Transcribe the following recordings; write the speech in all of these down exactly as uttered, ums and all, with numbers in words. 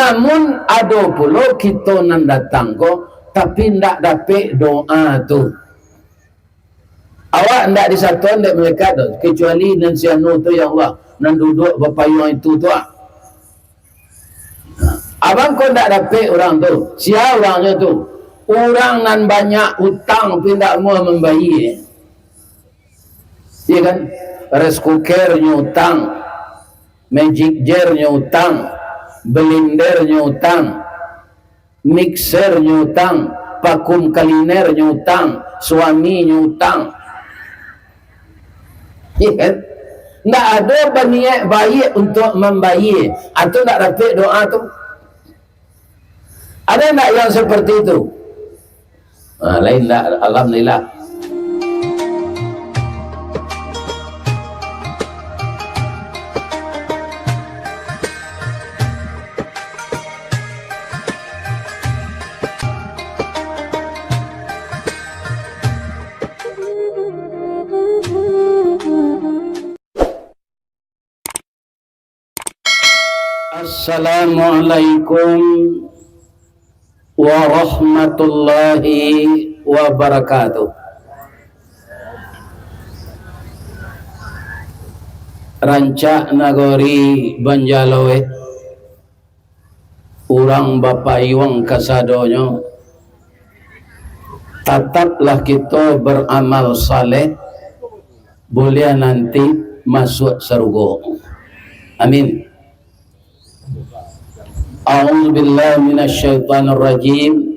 Namun, ado pulo kito nan datang ko, tapi ndak dapek doa tu. Awak ndak disatuan dek malaikat tu, kecuali nan si anu tu, ya Allah, nan duduak bapayuang itu tu, ah. Abang ko ndak dapek urang tu. Sia urangnyo tu? Urang nan banyak utang, tapi ndak amuah mambayie. Iya kan? Rice cooker-nyo utang, magic jar-nyo utang, blender-nyo utang, mixer-nyo utang, vacuum cleaner-nyo utang, suaminyo utang. Iya kan? Ndak ado baniat baiak untuak mambayie, atau ndak dapek doa tu. Ada ndak yang seperti itu? Ah, lain ndak? Alhamdulillah. Assalamualaikum warahmatullahi wabarakatuh. Rancak nagori Banjarluweh, urang bapayuang kasadonyo, tataplah kito baramal saleh, buliah nanti masuak sarugo. Amin. A'udzubillahi minasyaitonirrajim.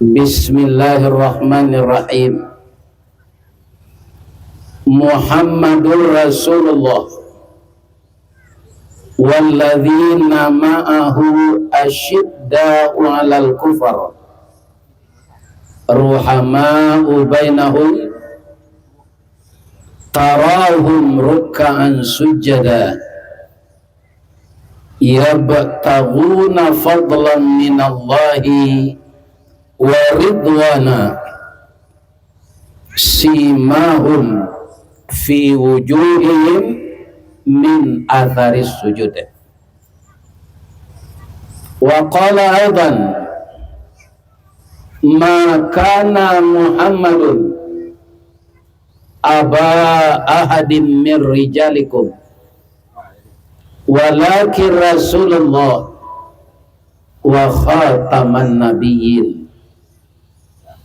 Bismillahirrahmanirrahim. Muhammadur Rasulullah walladzina ma'ahu asyidda'u 'alal kufar, ruhama'u bainahum, tarahum rukka'an sujjada, yabtaghuna fadlan minallahi wa ridwana, simahum fi wujuhihim min atharis sujud. Wa qala aidan, ma kana Muhammadun aba ahadim min rijalikum, walakin Rasulullah wa khataman nabiyyin,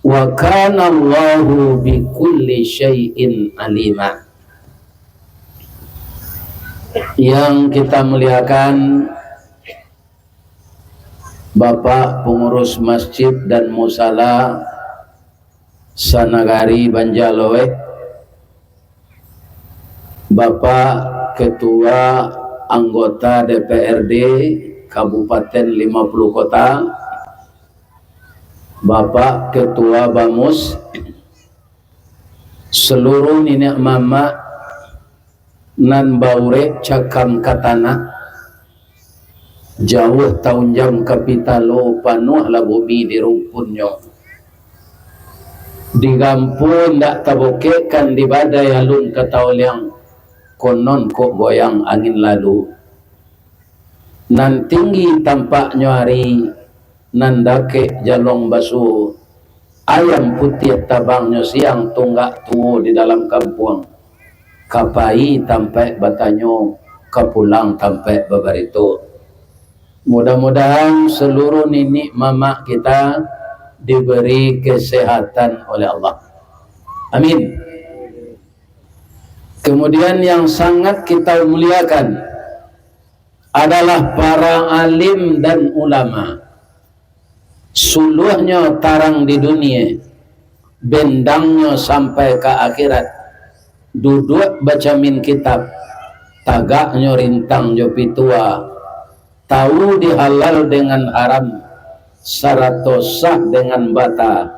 wa kana Allahu bikulli syai'in alima. Yang kita muliakan, Bapak Pengurus Masjid dan Musala Sanagari Banjarluweh, Bapak Ketua Anggota D P R D Kabupaten Lima Puluh Kota, Bapak Ketua Bamus, saluruh niniak mamak nan baurek cakam ka tanah, jauah taunjam ka pitalo, panuahlah bumi di rumpunnyo. Digampu indak tabokekkan, di badai alun ka taoliang, konon kok goyang angin lalu. Nan tinggi tampaknyo ari, nan dakek jaluang basuo. Ayam putiah tabangnyo siang, tunggak tuo di dalam kampuang. Ka pai tampaik batanyo, ka pulang tampaik babarito. Mudah-mudahan seluruh niniak mamak kita diberi kesehatan oleh Allah. Amin. Kemudian yang sangat kita muliakan, adalah para alim dan ulama. Suluahnyo tarang di dunia, bendangnyo sampai ka akhirat. Duduak bacamin kitab, tagaknyo rintang jo pitua. Tahu di halal dengan haram, sarato sah dengan bata.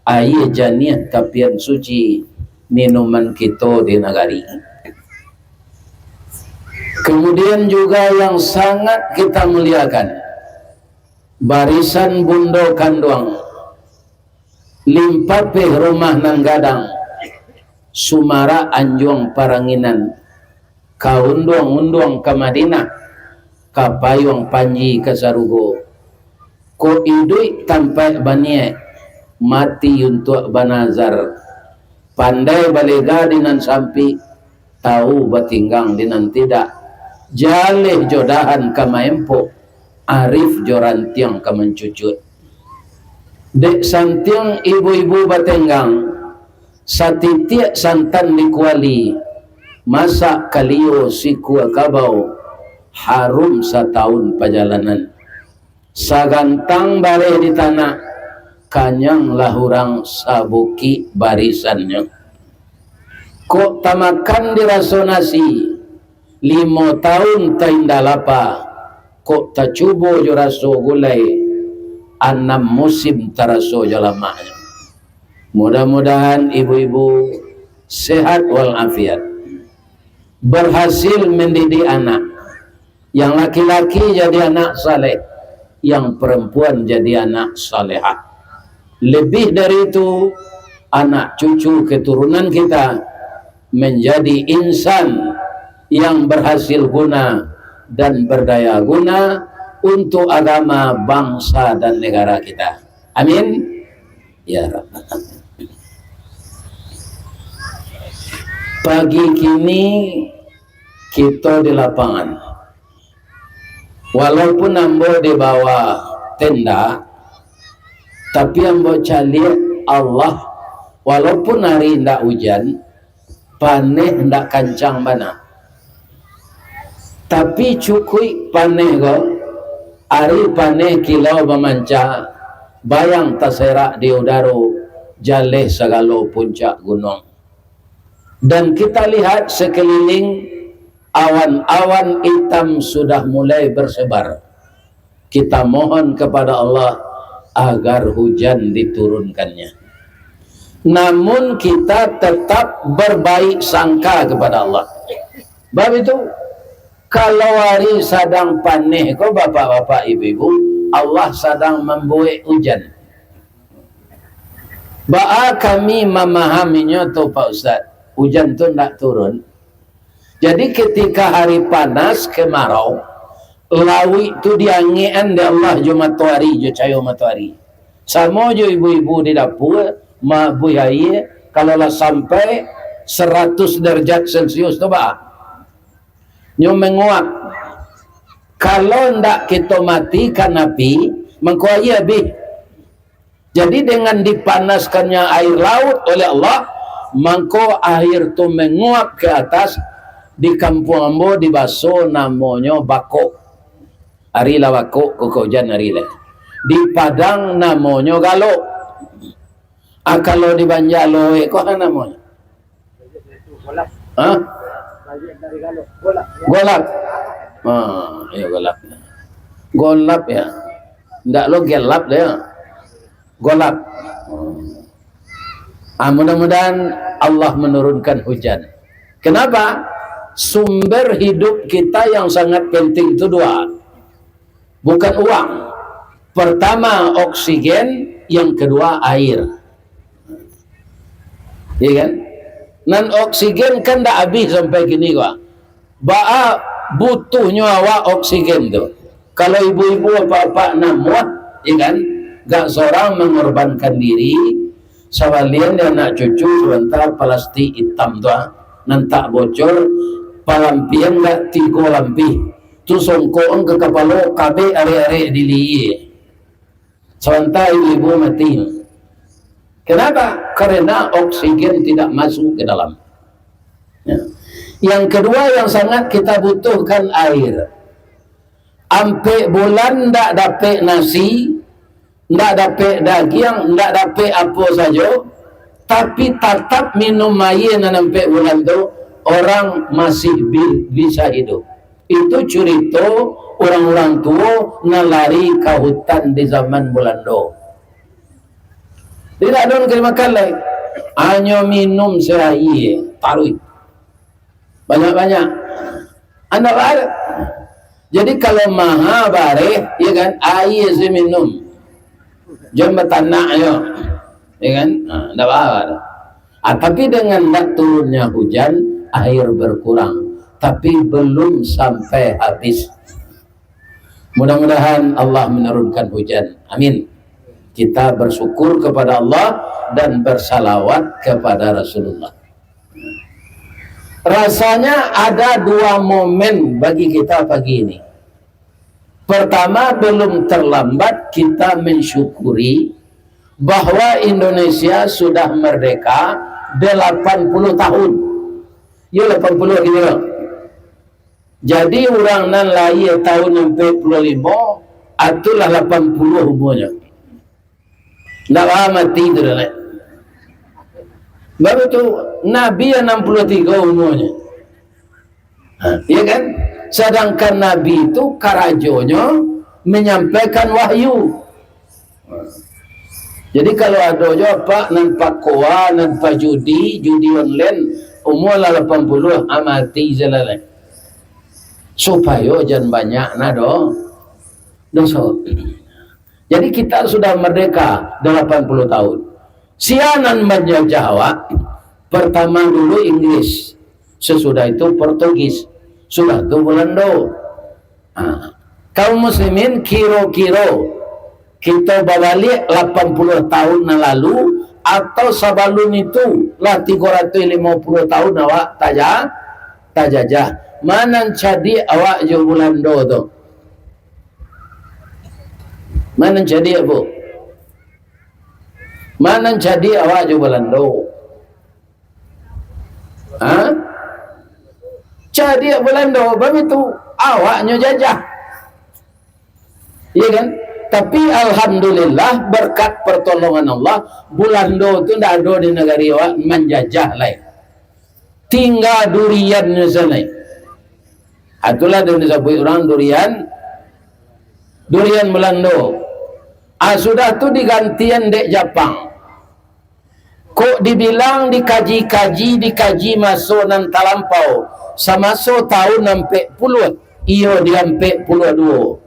Aia janiah tapian suci, minuman kito di nagari. Kemudian juga yang sangat kita muliakan, barisan bundo kanduang, limpapeh rumah nan gadang, sumarak anjuang paranginan, ka unduang-unduang ka Madinah, ka payuang panji ka sarugo. Kok iduik tampaik baniaik, mati untuak banazar. Pandai balega di nan sampik, tau batinggang di nan tidak. Jaleh jo dahan ka maempok, arif jo rantiang ka mancucuik. Dek santiang ibu-ibu batenggang, satitiak santan di kuali, masak kalio sikua kabau, harum satahun pajalanan. Sagantang bareh di tanak, kanyanglah urang sabukik barisannyo. Kok tamakan di raso nasi, limo taun tainda lapa, kok tacubo jo raso gulai, anam musim taraso jo lamaknyo. Mudah-mudahan ibu-ibu sehat walafiat, berhasil mendidik anak. Yang laki-laki jadi anak saleh, yang perempuan jadi anak salehah. Lebih dari itu, anak cucu keturunan kita menjadi insan yang berhasil guna dan berdaya guna untuk agama, bangsa, dan negara kita. Amin. Ya Rabbal Alamin. Pagi kini kito di lapangan. Walaupun ambo di bawah tenda, tapi ambo caliak Allah, walaupun ari indak ujan, paneh indak kancang bana. Tapi cukuik paneh ko, ari paneh kilau bamanca, bayang taserak di udaro, jaleh sagalo puncak gunuang. Dan kita lihat sekeliling, awan-awan itam sudah mulai bersebar. Kita mohon kepada Allah agar hujan diturunkannya. Namun kita tetap berbaik sangka kepada Allah. Bab itu, kalau ari sadang paneh ko, bapak-bapak, ibu-ibu, Allah sadang mambuek ujan. Baa kami mamahaminyo tu, Pak Ustaz? Ujan tu ndak turun. Jadi, ketika hari panas, kemarau, lauik tu diangekan dek Allah jo matoari, jo cayo matoari. Samo jo ibu-ibu di dapua, maabuih aia, kalau lah sampai saratus derajat Celcius tu, baa? Nyo menguap. Kalau ndak kito matikan api, mangko aia abih. Jadi, dengan dipanaskannyo air laut oleh Allah, mangko air tu menguap ke atas. Di kampuang ambo dibaso namonyo bakok. Ari lah bakok, kok ujan ari lah. Di Padang namonyo galok. Ah, kalau di Banjar Lowek ko namonyo? Hah? Golap. Ah, iyo, golap. Golap, ya. Ndak lo gelap, ya. Golap. Hmm. Ah, mudah-mudahan Allah menurunkan hujan. Kenapa? Sumber hidup kita yang sangat penting itu dua. Bukan uang. Pertama oksigen, yang kedua air. Iya kan? Nan oksigen kan ndak abih sampai kini ko. Baa butuhnyo awak oksigen tu? Kalau ibu-ibu, apak-apak namuah, iya kan? Gak sorang mengorbankan diri, sabalian di anak cucu sabanta plastik itam tu, ah, nan tak bocor, palampian gak tigo lampih. Tu songkok ka kapalo, kabek arek-arek di lihia. Sabanta ibu-ibu mati. Kenapa? Karena oksigen tidak masuk ke dalam. Ya. Yang kedua yang sangat kita butuhkan air. Ampek bulan ndak dapek nasi, ndak dapek dagiang, ndak dapek apo sajo, tapi tatap minum aia nan ampek bulan tu, orang masih bi-, bisa hidup. Itu curito urang-urang tuo nan lari ka hutan di zaman Bulando. Indak ado nan ka dimakan lai. Hanyo minum se aia taruih. Banyak-banyak. Indak baa. Jadi, kalau maha bareh, ya kan, aia se minum. Jan batanak yo. Ya kan? Ha, indak baa. Ah, tapi dengan indak turunnya hujan, air berkurang. Tapi belum sampai habis. Mudah-mudahan Allah menurunkan hujan. Amin. Kita bersyukur kepada Allah dan bersalawat kepada Rasulullah. Rasanya ada dua momen bagi kita pagi ini. Pertama, belum terlambat kita mensyukuri bahwa Indonesia sudah merdeka delapan puluh tahun. Yo, lapan puluh kini. Jadi, urang nan lahia tahun ampek puluah limo, atulah lapan puluah umurnyo. Ndak baa mati tu doh, lai. Baru tu, Nabi anam puluah tigo umurnyo. Ha, iya kan? Sadangkan Nabi tu karajonyo manyampaikan wahyu. Jadi, kalau ado jo apak nan pakoa, nan pajudi, judi online, umur lah lapan puluah, ah, mati se lah, lai. Supayo jan banyak nah do-, doso. Jadi, kita sudah merdeka delapan puluh tahun. Sia nan manjajah awak? Pertama dulu Inggris, sesudah itu Portugis, sudah tu Belando. Ha. Kaum muslimin, kiro-kiro kito babaliak lapan puluah tahun nan lalu, atau sabalun itu lah tigo ratuih limo puluah tahun awak taja-, tajajah. Ma nan cadiak awak jo Bulando tu? Ma nan cadiak, Bu? Ma nan cadiak awak jo Bulando? Ha? Cadiak Bulando, bagitu. Awaknyo jajah. Iya kan? Tapi alhamdulillah, berkat pertolongan Allah, Bulando tu ndak ado di nagari awak manjajah lai. Tingga duriannyo se lai. Itulah nan disabuik urang durian, durian Bulando. Ah, sudah tu digantian dek Japang. Kok dibilang dikaji-kaji, dikaji maso nan talampau, samaso tahun ampek puluah, iyo di ampek puluah duo.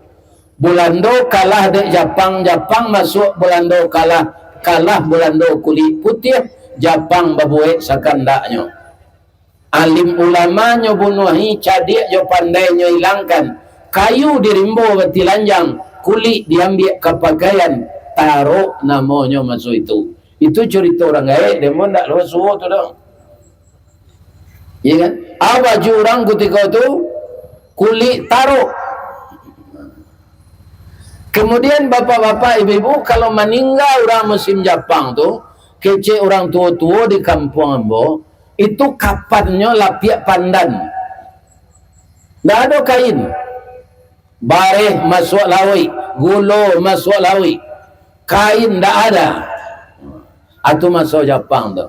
Bulando kalah dek Japang, Japang masuak Bulando kalah, kalah Bulando kulik putiah, Japang babuek sakandaknyo. Alim ulamanyo bunuahi, cadiak jo pandainyo ilangkan. Kayu di rimbo batilanjang, kulik diambiak ka pakaian, tarok namonyo maso itu. Itu curito urang gaek, demo ndak lo suo tu doh. Iya kan? Ah, baju urang kutiko tu, kulik tarok. Kemudian bapak-bapak, ibu-ibu, kalau maningga urang musim Japang tu, kecek urang tuo-tuo di kampuang ambo, itu kapannyo lapiak pandan. Ndak ado kain. Bareh masuak lauik, gulo masuak lauik. Kain ndak ada. Atu maso Japang tu.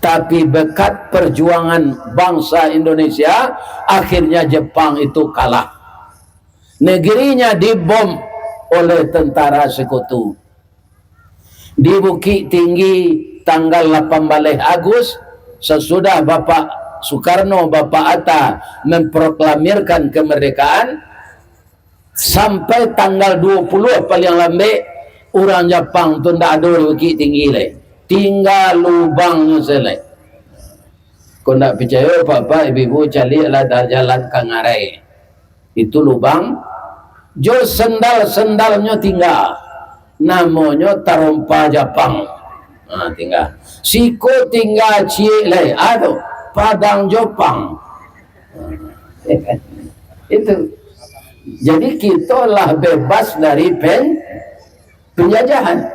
Tapi berkat perjuangan bangsa Indonesia, akhirnya Jepang itu kalah. Negerinya dibom oleh tentara sekutu. Di Bukittinggi, tanggal lapan baleh Agus, sasudah Bapak Soekarno, Bapak Hatta memproklamirkan kemerdekaan, sampai tanggal dua puluh paling lambek, urang Japang tu ndak ado di Bukittinggi lai. Tingga lubangnyo se lai. Kok ndak picayo, Bapak, Ibu-ibu, caliaklah da-, jalan ka ngarai. Itu lubang. Jo sendal-sendalnyo tingga. Namonyo tarompa Japang. Ha, tingga. Siko tingga ciek lai. Aduh, Padang Jopang. Itu. Jadi, kito lah bebas dari pen-, penjajahan.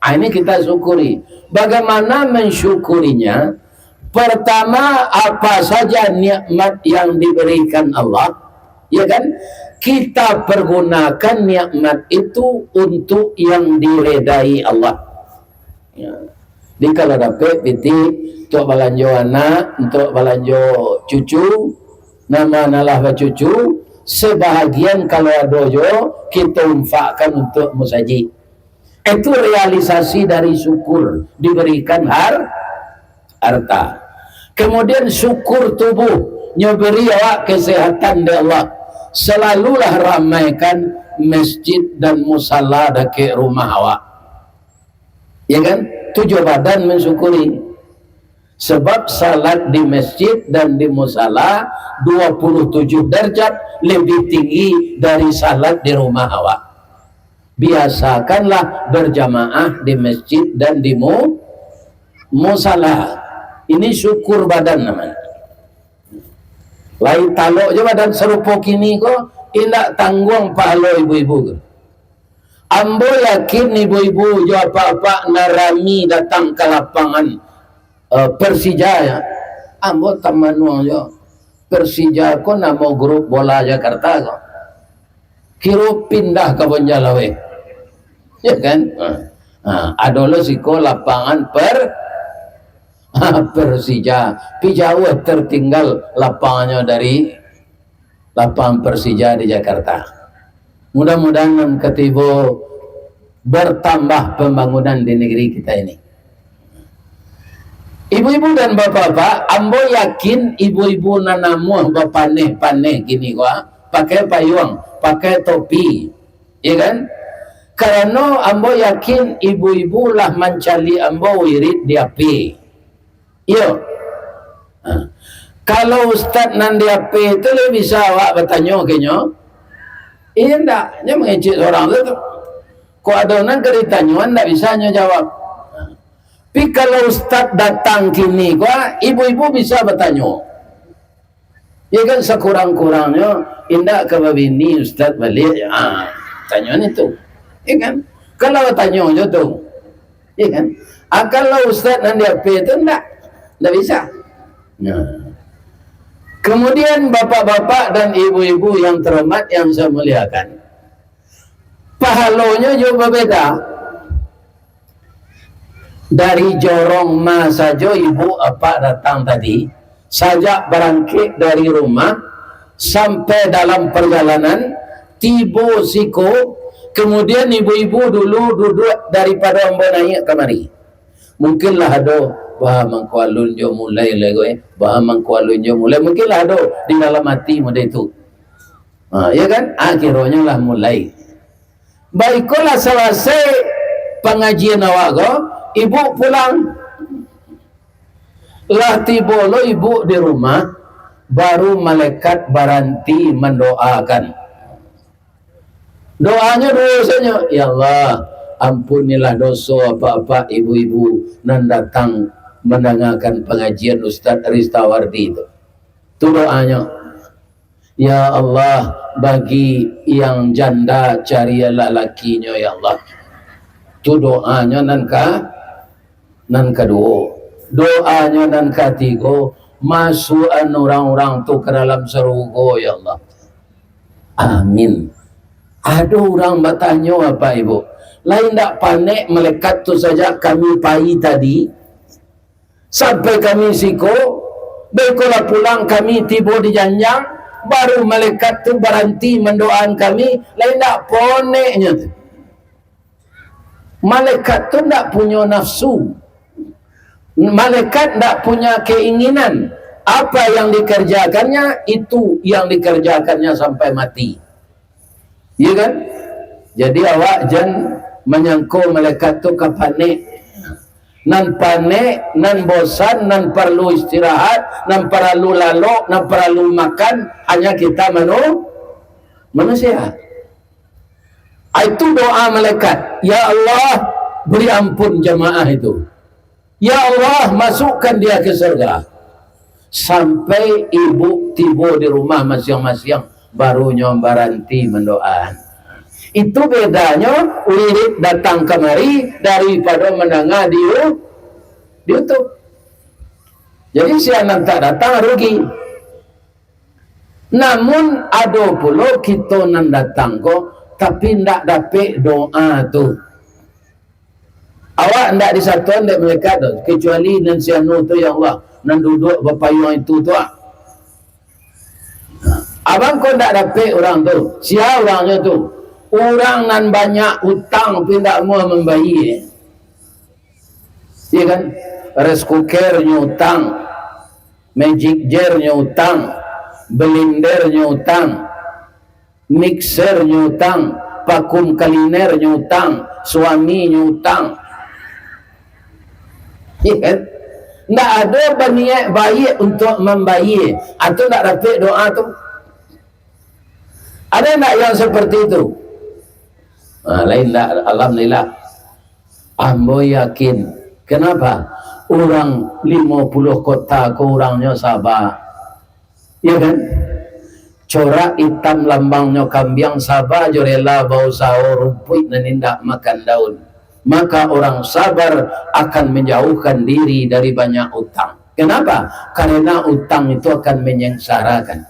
Ah, ini kita syukuri. Bagaimana mensyukurinya? Pertama, apa saja nikmat yang diberikan Allah, ya kan? Kita pergunakan nikmat itu untuk yang diredai Allah. Ya. Jadi, kalau dapek pitih untuk balanjo anak, untuk balanjo cucu, nan ma nan lah bacucu, sebahagian kalau ado jo, kita infakkan untuk musajik. Itu realisasi dari syukur diberikan har-, harta. Kemudian syukur tubuh, nyo beri awak kesehatan dek Allah. Selalulah ramaikan masjid dan musala dakek rumah awak. Ya kan? Tujuh badan mensyukuri. Sebab salat di masjid dan di musala dua puluh tujuh darjat lebih tinggi dari salat di rumah awak. Biasakanlah berjamaah di masjid dan di mu-, musala. Ini syukur badan namanya. Lai talok je badan sarupo kini ko, indak tangguang pahalo ibu-ibu ko. Ambo yakin ibu-ibu jo apak-apak nan rami datang ka lapangan, eh, Persija, ya. Ambo tamanuang jo Persija ko namo grup bola Jakarta ko. Kiro pindah ka Banjarlaweh. Ya kan? Ha. Ha, ado lo siko lapangan Per-, Persija. Pi jauah tertinggal lapangannyo dari lapangan Persija di Jakarta. Mudah-mudahan nan katibo bertambah pembangunan di negeri kita ini. Ibu-ibu dan bapak-bapak, ambo yakin ibu-ibu nan namuah bapaneh-paneh kini ko, pakai payuang, pakai topi, ya kan? Karano ambo yakin ibu-ibu lah mancaliak ambo wirid di H P. Iyo. Ha. Kalau ustaz nan di H P tu lai bisa awak batanyo ka inyo? Indak, nyo mangecek surang tu, tu. Kok ado nan ka ditanyoan, ndak bisa nyo jawab. Tapi kalau ustaz datang kini ko, ibu-ibu bisa batanyo. Ya kan, sakurang-kurangnyo indak ka babini ustaz baliak. Ah, tanyo ni tu. Ya kan? Kalau tanyo je tu. Ya kan? Ah, kalau ustaz nan di H P tu ndak, ndak bisa. Nah. Kemudian bapak-bapak dan ibu-ibu yang terhormat yang saya muliakan, pahalonyo juo babeda. Dari jorong ma sajo ibu apak datang tadi, sajak barangkek dari rumah sampai dalam perjalanan, tibo siko, kemudian ibu-ibu dulu duduak daripado ambo naiak kamari. Mungkinlah ado, "Bah, mangko alun jo mulai lai ko, eh. Bah, mangko alun jo mulai." Mungkinlah ado di dalam ati model itu. Ha, ya kan? Akhironyo lah mulai. Baikolah, salasai pangajian awak ko, ibu pulang. Lah tibo lo ibu di rumah, baru malaikat baranti mandoakan. Doanyo duo sajo, "Ya Allah, ampunilah doso apak-apak ibu-ibu nan datang mandangakan pangajian Ustaz Ristawardi tu." Tu doanyo. "Ya Allah, bagi yang janda, carilah lakinyo, ya Allah." Tu doanyo nan ka, nan kaduo. Doanyo nan katigo, "Masuakan urang-urang tu ka dalam sarugo, ya Allah." Amin. Ado urang batanyo, Bapak Ibu, "Lai ndak panek malaikat tu sajak kami pai tadi?" Sampai kami siko, baikolah pulang kami tibo di janjang, baru malaikat tu baranti mandoaan kami, lai ndak poneknyo tu. Malaikat tu ndak punyo nafsu. Malaikat ndak punya keinginan. Apa yang dikerjakannya, itu yang dikerjakannya sampai mati. Iya kan? Jadi awak jan manyangko malaikat tu ka panek. Nan panek, nan bosan, nan paralu istirahat, nan paralu lalok, nan paralu makan, hanya kita manu-, manusia. Ah, itu doa malaikat, "Ya Allah, beri ampun jamaah itu. Ya Allah, masukkan dia ke surga." Sampai ibu tibo di rumah masiang-masiang, baru nyo baranti mandoaan. Itu bedanyo wirid datang kamari daripado mandanga di You-, di YouTube. Jadi, sia nan tak datang rugi. Namun, ado pulo kito nan datang ko, tapi ndak dapek doa tu. Awak ndak disatuan dek malaikat tu, kecuali nan si anu tu, ya Allah, nan duduak bapayuang itu tu, ah. Abang ko ndak dapek urang tu. Sia urangnyo tu? Urang nan banyak utang, tapi ndak amuah mambayia. Iya kan? Rice cooker nyo utang, magic jar nyo utang, blender nyo utang, mixer nyo utang, vacuum cleaner nyo utang, suami nyo utang. Iya kan? Ndak ado baniat baik untuk mambayie, atau ndak dapek doa tu. Ada ndak yang seperti itu? Ha, lain ndak, alhamdulillah. Ambo yakin. Kenapa? Urang limo puluah kota ko urangnyo saba. Ya kan? Corak itam lambangnyo kambiang, saba jo rela bausaho, rumpuik nan indak makan daun. Maka orang sabar akan menjauhkan diri dari banyak utang. Kenapa? Karena utang itu akan menyengsarakan.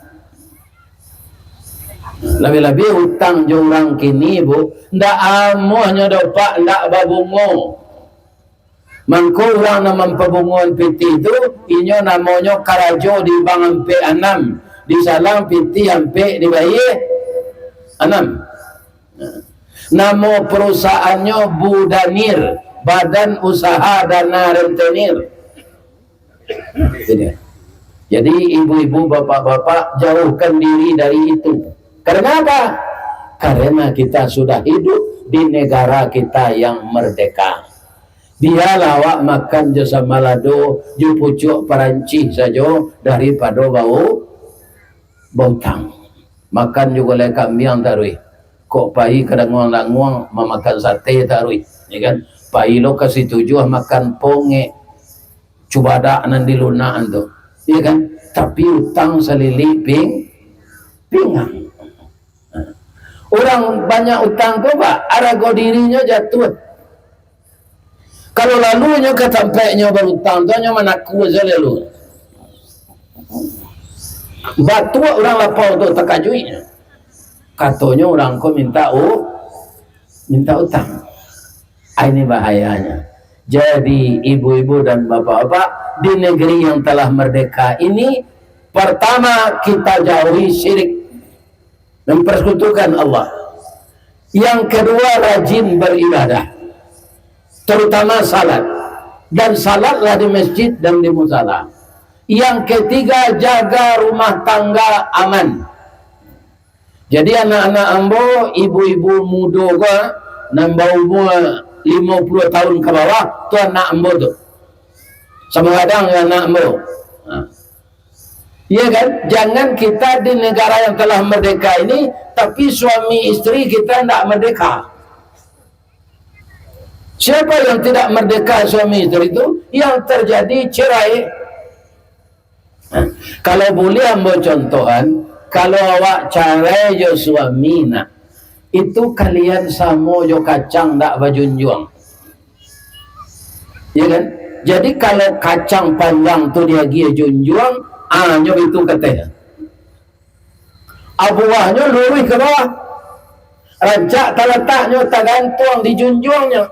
Labiah-labiah utang jo urang kini, Bu, ndak amuahnyo doh, Pak, ndak babungo. Mangko urang nan mampabungoan pitih tu, inyo namonyo karajo di bank ampek anam, di salang pitih ampek dibayie anam. Namo perusahaannyo Budanir, Badan Usaha Dana Rentenir. Jadi, ibu-ibu, bapak-bapak, jauhkan diri dari itu. Karena apa? Karena kita sudah hidup di negara kita yang merdeka. Bialah awak makan jo sambalado, jo pucuak parancih sajo, daripado bau-, bautang. Makan jo gulai kambiang taruih. Kok pai ka Danguang-Danguang mamakan sate taruih, ya kan? Pai lo ka Situjuah makan pongek, cubadak nan di lunak tu, ya kan? Tapi utang salilik ping-, pinggang. Urang banyak utang ko, Pak, arago dirinyo jatuah. Kalau lalu nyo ka tampeknyo barutang tu, nyo manaku sajo lalu. Batuak urang lapau tu, takajuiknyo. Katonyo urang ko minta u-, minta utang. Ah, ini bahayanya. Jadi, ibu-ibu dan bapak-bapak, di negeri yang telah merdeka ini, pertama, kita jauhi syirik, mempersekutukan Allah. Yang kedua, rajin beribadah, terutama salat. Dan salatlah di masjid dan di musala. Yang ketiga, jaga rumah tangga aman. Jadi, anak-anak ambo, ibu-ibu mudo ko, nan baumua limo puluah tahun ka bawah, tu anak ambo tu. Samo gadang jo anak ambo. Ha. Iya kan? Jangan kita di negara yang telah merdeka ini, tapi suami isteri kita ndak merdeka. Siapa yang tidak merdeka suami isteri itu? Yang terjadi cerai. Nah, kalau boleh ambo contohan, kalau awak carai jo suami nak, itu kalian samo jo kacang ndak bajunjuang. Ya kan? Jadi kalau kacang panjang tu diagiah junjuang, ah, nyo itu kateh. Abuahnyo luruih ka bawah. Rancak talataknyo tagantuang di junjuangnyo.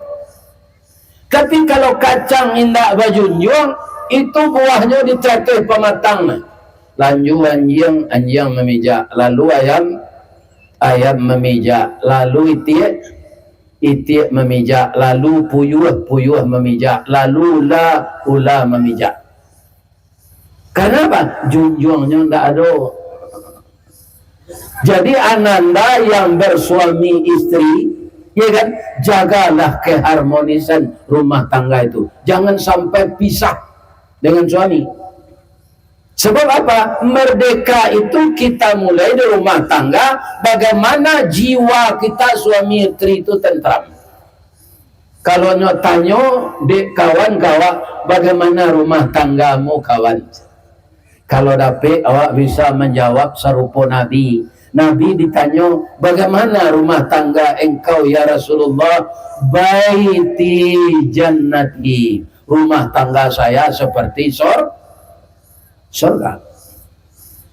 Tapi kalau kacang indak bajunjuang, itu buahnyo di tatuih pamatang nah. Lanju anjiang, anjiang mamijak, lalu ayam, ayam mamijak, lalu itiak, itiak mamijak, lalu puyuah, puyuah mamijak, lalu ula, ula mamijak. Karena apa? Junjuangnyo ndak ado. Jadi, ananda yang bersuami istri, ya kan, jagalah keharmonisan rumah tangga itu. Jangan sampai pisah dengan suami. Sebab apa? Merdeka itu kita mulai di rumah tangga, bagaimana jiwa kita suami istri itu tentram. Kalau nyo tanyo dek kawan ka awak, "Bagaimana rumah tanggamu, kawan?" Kalau dapek, awak bisa manjawab sarupo Nabi. Nabi ditanyo, "Bagaimana rumah tangga engkau, ya Rasulullah?" "Baiti jannati, rumah tangga saya seperti sor-, sorga."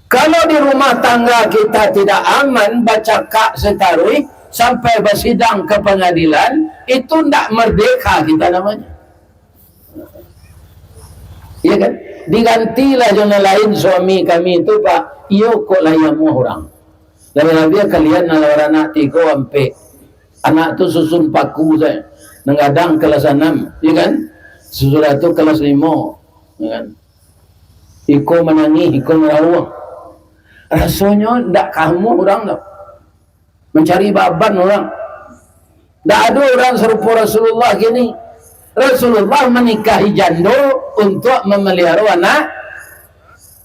Kalau di rumah tangga kita tidak aman, bacakak sataruih sampai basidang ka pangadilan, itu ndak merdeka kita namanya. Ya kan? Digantilah jo nan lain suami kami tu, Pak. Iyo kok lah amuah urang. Labiah-labiah kalian nan lah baranak tigo, ampek. Anak tu susun paku sajo. Nan gadang kelas anam, ya kan? Susudah tu kelas limo, ya kan? Iko manangih, iko marauang. Rasonyo ndak kamu urang tu. Mancari baban urang. Ndak ado urang sarupo Rasulullah kini. Rasulullah menikahi jando untuk memelihara anak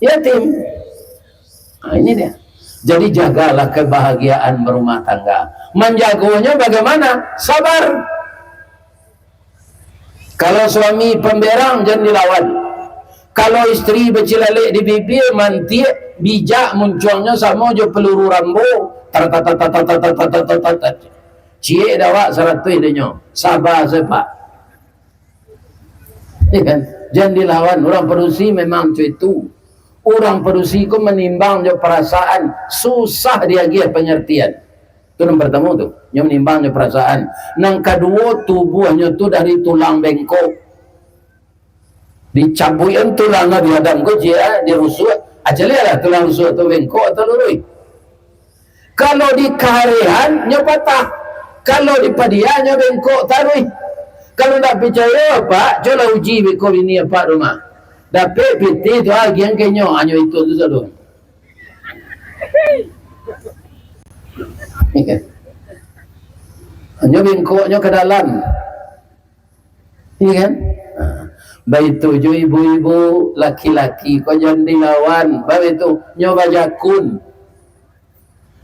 yatim. Nah, ini dia. Jadi, jagalah kebahagiaan berumah tangga. Menjagonya bagaimana? Sabar. Kalau suami pemberang, jan dilawan. Kalau isteri bacilalek di bibia, mantiak, bijak, muncuangnyo samo jo peluru Rambo. Tar, tar, tar, tar. Ciek dek awak saratuih dinyo. Sabar sajo, Pak. Ya kan? Jan dilawan. Urang padusi memang cak itu. Urang padusi ko manimbang jo parasaan, susah diagiah pangartian. Tu nan partamo tu, nyo manimbang jo parasaan. Nan kaduo, tubuahnyo tu dari tulang bengkok. Dicabuikan tulang Nabi Adam ko, ciek dirusuak. Ah, caliaklah tulang rusuak tu bengkok atau luruih. Kalau di karehan, nyo patah. Kalau di padia, nyo bengkok taruih. Kalau ndak picayo, Pak, cubolah uji beko bini Apak rumah. Dapek pitih tu, agiah ka inyo, hanyo itu tu sado. Hanyo bengkoknyo ka dalam. Iya kan? Ha. Baitu jo ibu-ibu, laki-laki ko jan dilawan. Baitu, nyo bajakun.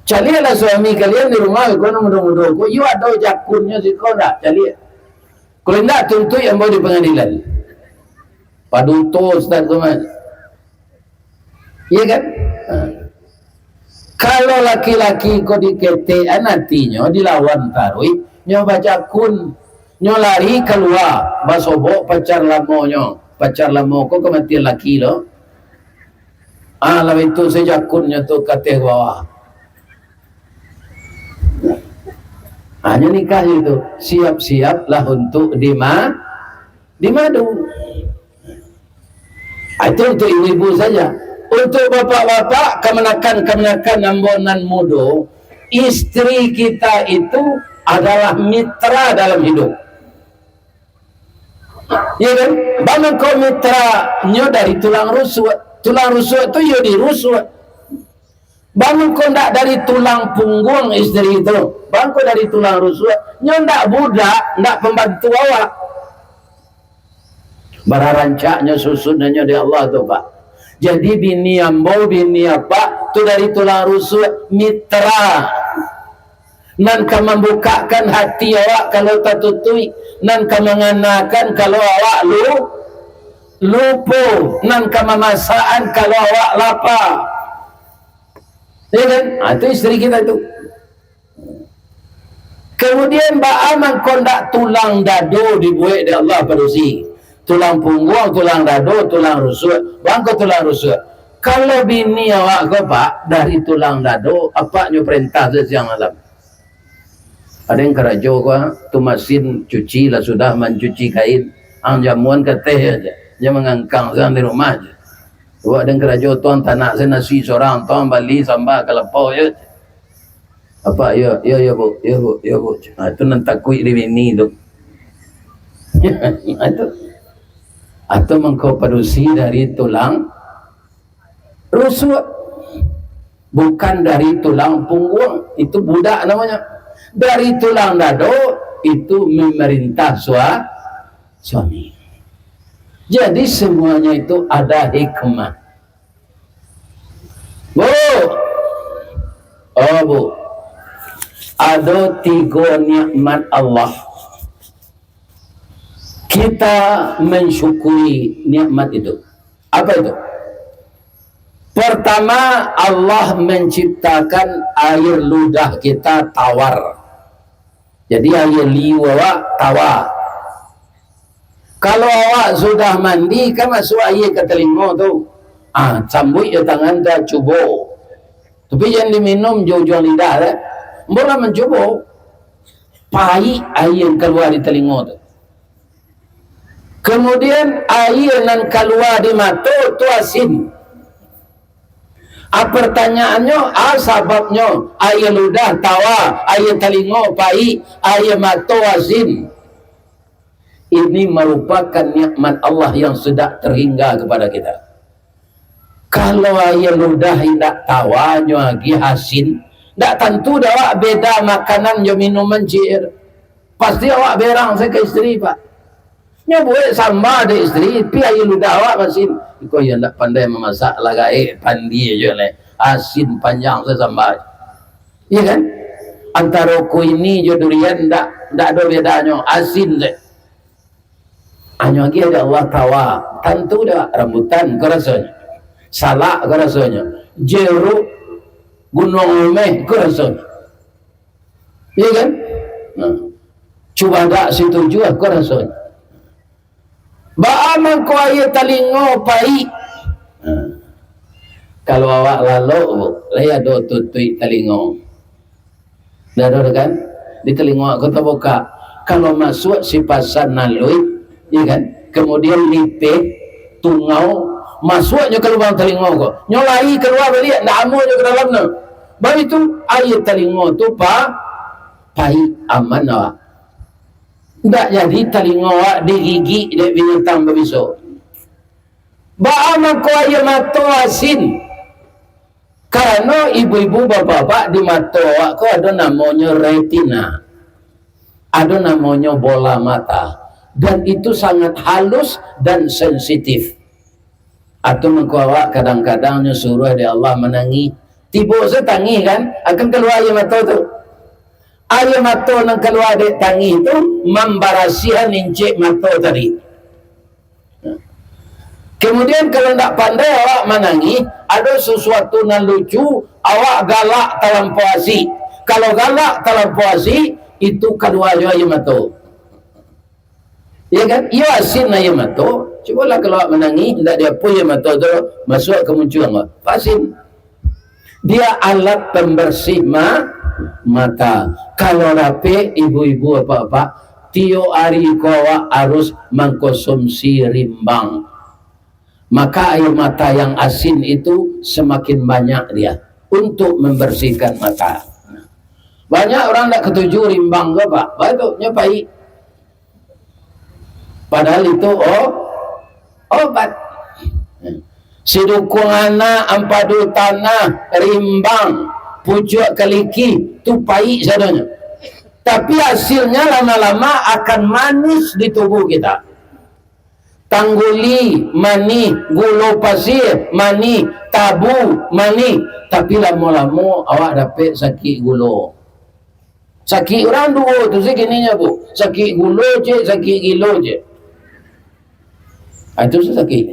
Caliaklah suami kalian di rumah, ko nan mudo-mudo ko, iyo ado jakunnyo siko ndak? Caliak. Kalau indak, tuntuik ambo di pangadilan. Paduto Ustaz ko mah. Iya kan? Ha. Kalau laki-laki ko diketekan atinyo, dilawan taruih, nyo bajakun, nyo lari kalua, basobok pacar lamonyo. Pacar lamo ko kamatian laki lo. Ah, lalu itu sajo jakunnyo tu ka ateh bawah. Hanyo nikah itu, siap-siaplah untuk dima-, dimadu. Ah, itu untuk ibu-ibu saja. Untuk bapak-bapak, kamanakan-kamanakan ambo nan mudo, isteri kita itu adalah mitra dalam hidup. Ya kan? Baa mangko mitranyo dari tulang rusuak. Tulang rusuak tu iyo dirusuak. Baa mangko ndak dari tulang pungguang isteri tu. Baa mangko dari tulang rusuak. Nyo ndak budak, ndak pambantu awak. Bararancaknyo susunnyo di Allah tu, Pak. Jadi bini ambo, bini apak tu dari tulang rusuak, mitra. Nan ka mambukakkan hati awak kalau tatutuik, nan ka manganakan kalau awak lu-, lupo, nan ka mamasakan kalau awak lapa. Ya kan? Ha, itu isteri kita tu. Kemudian, baa mangko ndak tulang dado dibuek dek Allah padusi? Tulang pungguang, tulang dado, tulang rusuak. Baa mangko tulang rusuak? Kalau bini awak ko, Pak, dari tulang dado, apaknyo parentah siang malam. Ado nan karajo ko, tu masin cuci lah sudah mancuci kain. Ang jamuan ka ateh aja. Jan mangangkang siang di rumah aja. Awak ado nan karajo, tuang tanak se nasi sorang, tuang bali samba ka lapau aja. Apak, yo, yo, yo, Bu, yo, Bu, yo, Bu. Ha, tu nan takuik di bini tu. Ha, tu. Atau mangko padusi dari tulang rusuak. Bukan dari tulang pungguang. Itu budak namanya. Dari tulang dado, itu memerintah sua-, suami. Jadi, semuanya itu ada hikmah. Bu, oh, Bu, ado tigo nikmat Allah. Kita mensyukuri nikmat itu. Apa itu? Pertama, Allah menciptakan air ludah kita tawar. Jadi, aia liu awak tawa. Kalau awak sudah mandi, kan masuak aia ka talingo tu. Ah, sambuik jo tangan tu, cubo. Tapi jan diminum jo ujuang lidah, eh. Ambo lah mancubo. Paik aia nan kalua di talingo tu. Kemudian, aia nan kalua di mato tu asin. A, pertanyaannyo, a sababnyo, aia ludah tawa, aia talingo paik, aia mato asin. Ini merupakan nikmat Allah yang sudah terhingga kepada kita. Kalau aia ludah indak tawa, nyo agiah asin, ndak tantu dek awak beda makanan jo minuman, ciek. Pasti awak berang se ka isteri, Pak. Nyo buek samba dek isteri, pi aia ludah awak maasin. Iko iyo ndak pandai mamasak, lah gaek, pandia juo lai. Asin panjang se samba. Iyo kan? Antaro kuini jo durian ndak, ndak ado bedanyo, asin se. Anyo agiah dek Allah tawa, tantu dek rambutan ko rasonyo. Salak ko rasonyo. Jeruk Gunuang Umeh ko rasonyo. Iyo kan? Nah. Cubadak Situjuah ko rasonyo. Baa mangko aia talingo paik? Nah. Kalau awak lalok, Bu, lai ado tutuik talingo. Dah ado kan? Di talingo awak ko tabukak. Kalau masuak sipasan aluih, iyo kan? Kemudian lipeh, tungau, masuaknyo ka lubang talingo ko. Nyo lari kalua baliak, ndak amuah nyo ka dalam tu. Baitu, aia talingo tu pa-, paik, aman awak. Ndak jadi talingo awak digigik dek binatang babiso. Baa mangko aia mato asin? Karano ibu-ibu, bapak-bapak, di mato awak ko ado namonyo retina, ado namonyo bola mata, dan itu sangat halus dan sensitif. Atau mangko awak kadang-kadang nyo suruah dek Allah manangih, tibo se tangih kan, akan kalua aia mato tu. Aia mato nan kalua dek tangih tu mambarasiahan incek mato tadi. Kemudian, kalau ndak pandai awak manangih, ado sasuatu nan lucu, awak galak talampau asik. Kalau galak talampau asik, itu kalua jo aia mato. Iyo kan? Iyo asin aia mato. Cubolah kalau awak manangih, ndak diapo aia mato tu masuak ka muncuang awak. Asin. Dia alat pembersih ma-, mata. Kalau dapek, ibu-ibu, bapak-bapak, tiok ari ko awak harus mangkonsumsi rimbang. Maka air mata yang asin itu semakin banyak dia untuk membersihkan mata. Banyak orang ndak katuju rimbang ko, Pak. Batuknyo paik. Padahal itu o-, obat. Sidukuang anak, ampadu tanah, rimbang, pucuak kaliki, tu paik sadonyo. Tapi hasilnya lama-lama akan manis di tubuh kita. Tangguli manih, gulo pasia manih, tabu manih, tapi lamo-lamo awak dapek sakik gulo. Sakik urang duo tu se kininyo, Bu. Sakik gulo ciek, sakik gilo ciek. Ah, itu se sakik.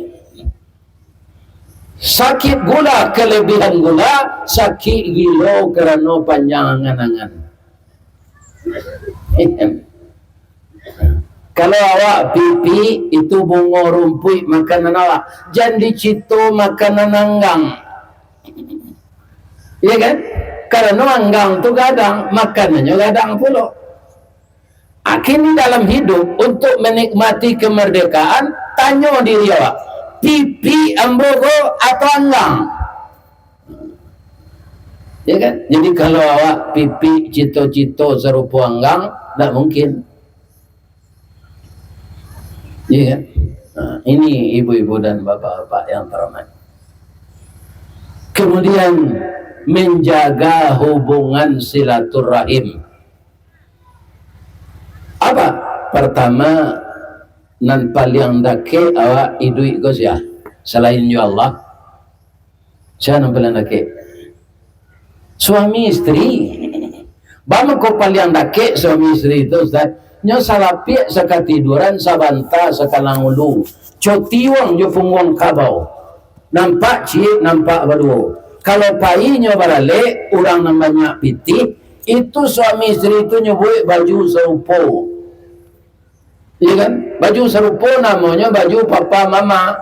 Sakik gula, kelebihan gula, sakik gilo karano panjang angan-angan. Kalau awak pipik, itu bungo rumpuik makanan awak. Jan dicito makanan anggang. Iya kan? Karano anggang tu gadang, makanannyo gadang pulo. Akhirnya dalam hidup, untuk menikmati kemerdekaan, tanyo diri awak, pipik ambo ko atau anggang? Ya kan? Jadi kalau awak pipik cito-cito sarupo anggang, ndak mungkin. Ya kan? Nah, ini ibu-ibu dan bapak-bapak yang terhormat. Kemudian, menjaga hubungan silaturahim. Apa? Pertama, nan paliang dakek awak iduik ko sia? Salain jo Allah. Sia nan paliang dakek? Suami isteri. Baa mangko paliang dakek suami isteri tu, Ustaz? Nyo salapiak sakatiduran, sabanta sakalang ulu. Cotiuang jo pungguang kabau. Nampak ciek, nampak baduo. Kalau pai nyo baralek, urang nan banyak pitih, itu suami isteri tu nyo buek baju sarupo. Iya kan? Baju sarupo namonyo baju papa mama.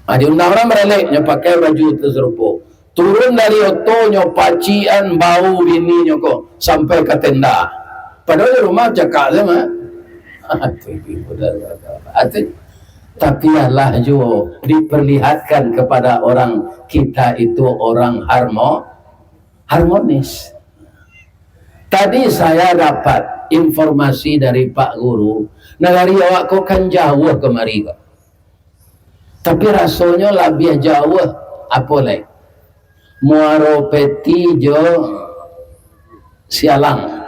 Ah, diundang urang baralek, nyo pakai baju tu sarupo. Turun dari oto, nyo pacikan bau bininyo ko, sampai ka tenda. Padahal di rumah cakak se mah. Ati, ati. Tapi alah juo diperlihatkan kepada orang, kita itu orang harmo-, harmonis. Tadi saya dapat informasi dari Pak Guru, nagari awak ko kan jauah kamari ko. Tapi rasonyo labiah jauah, apo lai? Muaro Peti jo Sialang.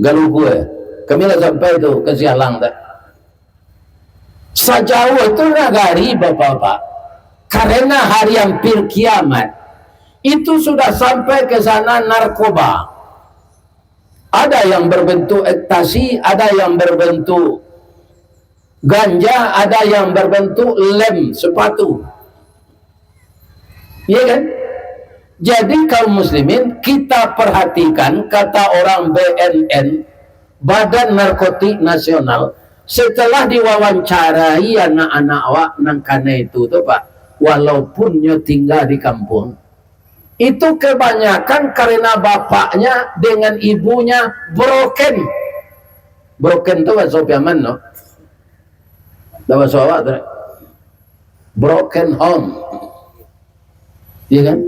Galugua. Kami lah sampai tu ka Sialang tu. Sajauah itu nagari, Bapak-bapak, karena hari hampir kiamat, itu sudah sampai ke sana narkoba. Ada yang berbentuk ekstasi, ada yang berbentuk ganja, ada yang berbentuk lem sepatu. Iya kan? Jadi, kaum muslimin, kita perhatikan kata orang B N N, Badan Narkotik Nasional, setelah diwawancarai anak-anak awak nan kanai itu tu, Pak, walaupun nyo tinggal di kampung, itu kebanyakan karena bapaknya dengan ibunya broken. Broken tu bahasa Piaman, no? Dah bahasa awak tu, broken home. Iya kan?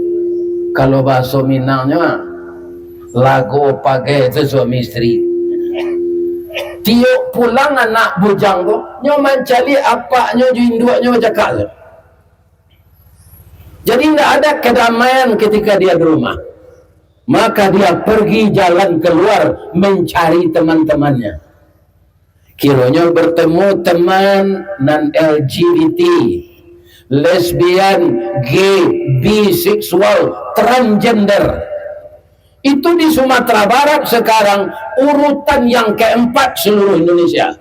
Kalau bahasa Minangnyo, lago pagai tu suami isteri. Tiok pulang anak bujang tu, nyo mancaliak apaknyo jo induaknyo bacakak tu. Jadi, indak ada kedamaian ketika dia di rumah. Maka dia pergi jalan keluar mencari teman-temannya. Kironyo bertemu teman nan L G B T, lesbian, gay, biseksual, transgender. Itu di Sumatera Barat sekarang urutan yang keempat seluruh Indonesia.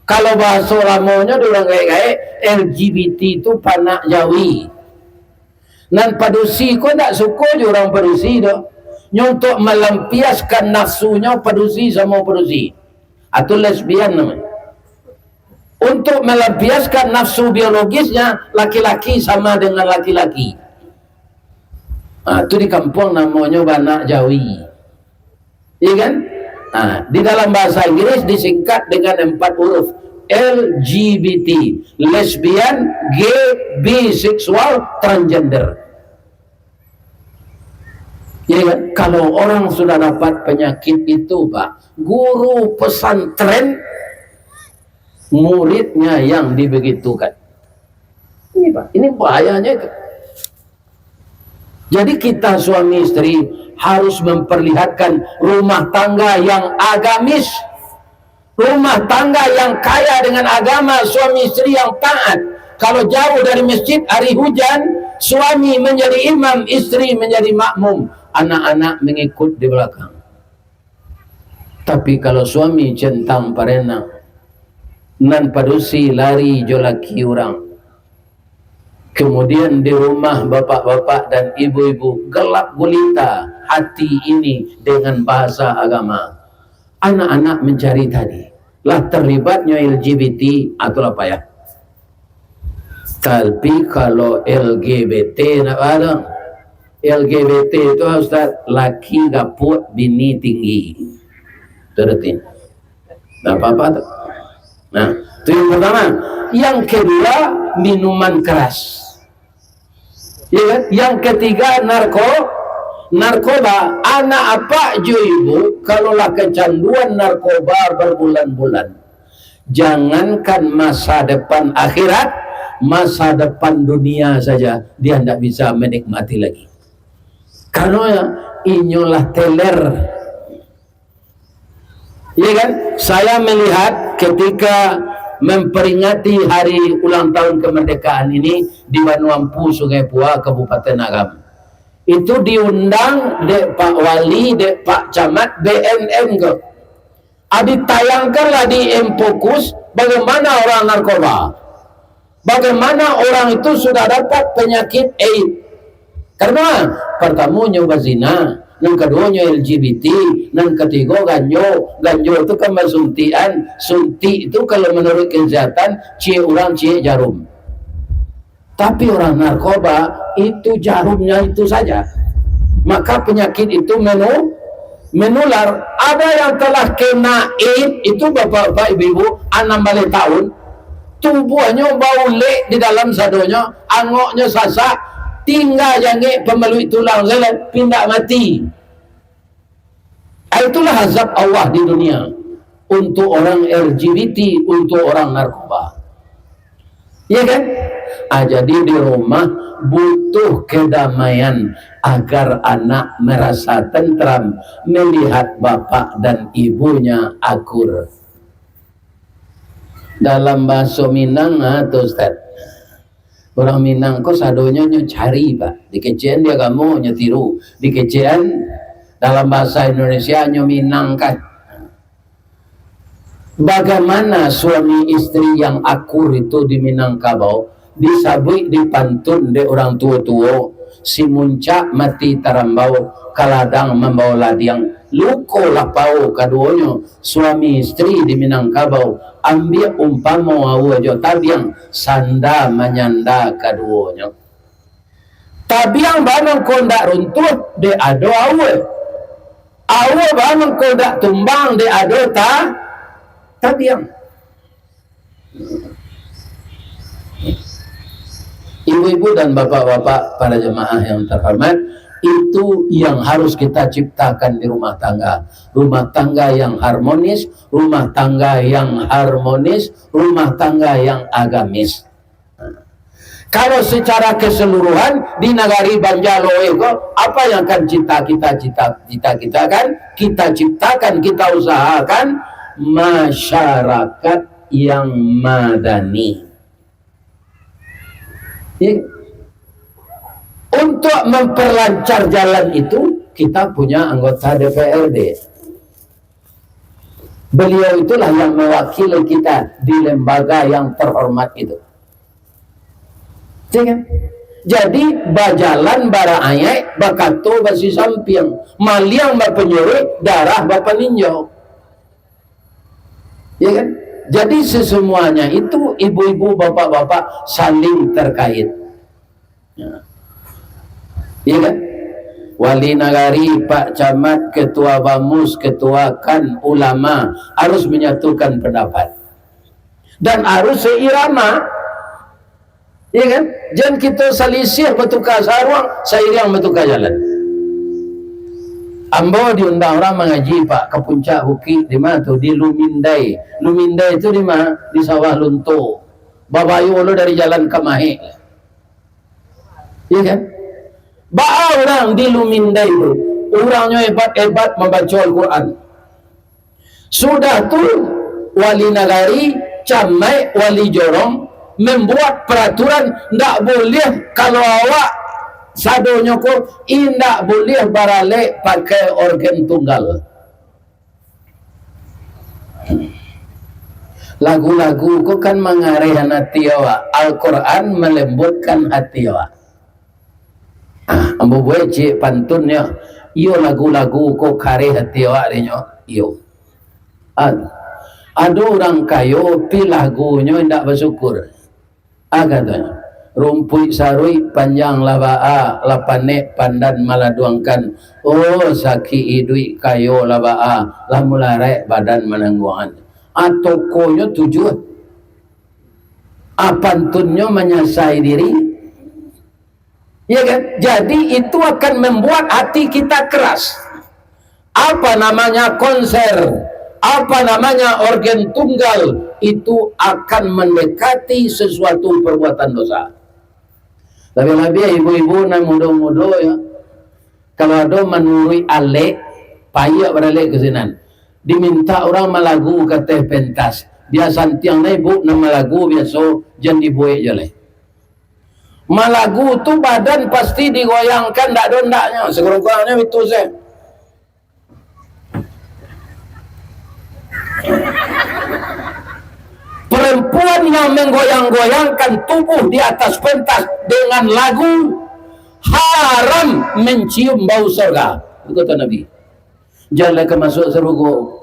Kalau bahaso lamonyo di urang gaek-gaek, L G B T tu panak jawi. Nan padusi ko ndak suko jo urang padusi tu. Nyo untuk melampiaskan nafsunyo padusi samo padusi. Atau lesbian namanya. Untuk melampiaskan nafsu biologisnya laki-laki sama dengan laki-laki. Ah, tu di kampuang namonyo banak jawi. Iya kan? Ah, di dalam bahasa Inggris disingkat dengan empat huruf, L G B T, lesbian, gay, biseksual, transgender. Iya kan? Kalau orang sudah dapat penyakit itu, Pak, guru pesantren, muridnya yang dibegitukan. Ini, Pak, ini bahayanya itu. Jadi, kita suami isteri harus memperlihatkan rumah tangga yang agamis, rumah tangga yang kaya dengan agama, suami isteri yang taat. Kalau jauh dari masjid, hari hujan, suami menjadi imam, isteri menjadi makmum, anak-anak mengikut di belakang. Tapi kalau suami centang parenang, nan padusi lari jo laki urang, kemudian di rumah bapak-bapak dan ibu-ibu gelap gulita hati ini dengan bahasa agama, anak-anak mencari tadi, lah terlibatnyo L G B T atau lah payah. Tapi kalau L G B T nak barang, L G B T tu, Ustaz, laki gapuak, bini tinggi. Tu arti. Nah, apa-apa tu. Nah, tu yang pertama. Yang kedua, minuman keras. Ya kan? Yang ketiga, narko-, narkoba. Anak apak jo ibu, kalau lah kecanduan narkoba berbulan-bulan, jangankan masa depan akhirat, masa depan dunia saja dia ndak bisa menikmati lagi. Karena inyo lah teler. Ya kan? Saya melihat ketika memperingati hari ulang tahun kemerdekaan ini di Wanuampu, Sungai Pua, Kabupaten Agam. Itu diundang dek Pak Wali, dek Pak Camat, B N N ko. Ah, ditayangkanlah di M Fokus bagaimana orang narkoba. Bagaimana orang itu sudah dapat penyakit AIDS. Karena pertamonyo bazina, nan kaduonyo L G B T, nan katigo ganjo. Ganjo tu kan basuntikan, suntik tu kalau menurut kesehatan, ciek urang ciek jarum. Tapi orang narkoba, itu jarumnya itu saja. Maka penyakit itu menu-, menular. Ada yang telah kena AIDS itu, bapak-bapak, ibu-ibu, anam baleh tahun, tubuahnyo baulek di dalam sadonyo, angoknyo sasak, tingga jangek pambaluik tulang sajo, pindah mati. Itulah azab Allah di dunia untuk orang L G B T, untuk orang narkoba. Ya kan? Ah, jadi di rumah butuh kedamaian agar anak merasa tentram melihat bapak dan ibunya akur. Dalam bahaso Minang, ha, tu, Ustaz. Urang Minang ko sadonyo nyo cari, Pak. Dikecekan di agamo, nyo tiru. Dikecekan dalam bahasa Indonesia, nyo Minangkan. Bagaimana suami istri yang akur itu di Minangkabau? Disabuik di pantun dek urang tuo-tuo, si muncak mati tarambau, ka ladang mambao ladiang, luko lapau kaduonyo, suami istri di Minangkabau, ambiak umpamo aua jo tabiang, sanda manyanda kaduonyo. Tabiang bamangko ndak runtuh, dek ado aua. Aua bamangko ndak tumbang, dek ado ta-, tabiang. Ibu-ibu dan bapak-bapak, para jemaah yang terhormat, itu yang harus kita ciptakan di rumah tangga. Rumah tangga yang harmonis, rumah tangga yang harmonis, rumah tangga yang agamis. Kalau secara keseluruhan di nagari Banjarluweh ko, apa yang akan cita kita, cita, cita kita kan, kita ciptakan, kita usahakan masyarakat yang madani. Ya. Untuk memperlancar jalan itu, kita punya anggota D P R D. Beliau itulah yang mewakili kita di lembaga yang terhormat itu. Ya kan? Jadi, bajalan baraayaik, bakato basisampiang, maliang bapanyaruik, darah bapaninjau. Ya kan? Jadi, sesemuanya itu, ibu-ibu, bapak-bapak, saling terkait. Ya. Ya kan? Wali nagari, pak camat, ketua bamus, ketua kan, ulama, harus menyatukan pendapat. Dan harus seirama. Ya kan? Jan kito salisih batuka saruang, sairiang batuka jalan. Ambo diundang urang mangaji, Pak, ka puncak bukik, di ma tu? Di Lumindai. Lumindai tu di ma? Di Sawah Lunto. Babayo lo dari jalan ka Mahek. Ya kan? Baa urang di Lumindai tu? Urangnyo hebat-hebat mambaco Al-Quran. Sudah tu, wali nagari, camaik, wali jorong, membuat peraturan ndak buliah, kalau awak sadonyo ko indak buliah baralek pakai organ tunggal. Lagu-lagu ko kan mangarihan hati awak, Al-Quran melembutkan hati awak. Ah, ambo buek ciek pantunnyo. Iyo, lagu-lagu ko kareh ati awak dek nyo. Iyo. Ad-, ado urang kayo, pi lagunyo indak basyukur. Ah, katonyo, rumpuik saruik panjang lah baa, lah panek pandan maladuangkan. Oh, sakik iduik kayo lah baa, lah mularaik badan manangguangan. Ah, tokonyo tujuah. Ah, pantunnyo manyasai diri. Ya kan? Jadi, itu akan membuat hati kita keras. Apa namanya konser, apa namanya organ tunggal, itu akan mendekati sesuatu perbuatan dosa. Labiah-labiah ibu-ibu nan mudo-mudo, ya. Kalau ado manuruik alek, payah baralek ka sinan. Dimintak urang malagu ka ateh pentas. Bia santiang nah, ibu, nan malagu biaso, jan dibuek jo lai. Malagu tu badan pasti digoyangkan, ndak ado ndaknyo, sakurang-kurangnyo itu se. Perempuan yang menggoyang-goyangkan tubuh di atas pentas dengan lagu, haram mencium bau sorga, kata Nabi. Jan lai ka masuak sarugo.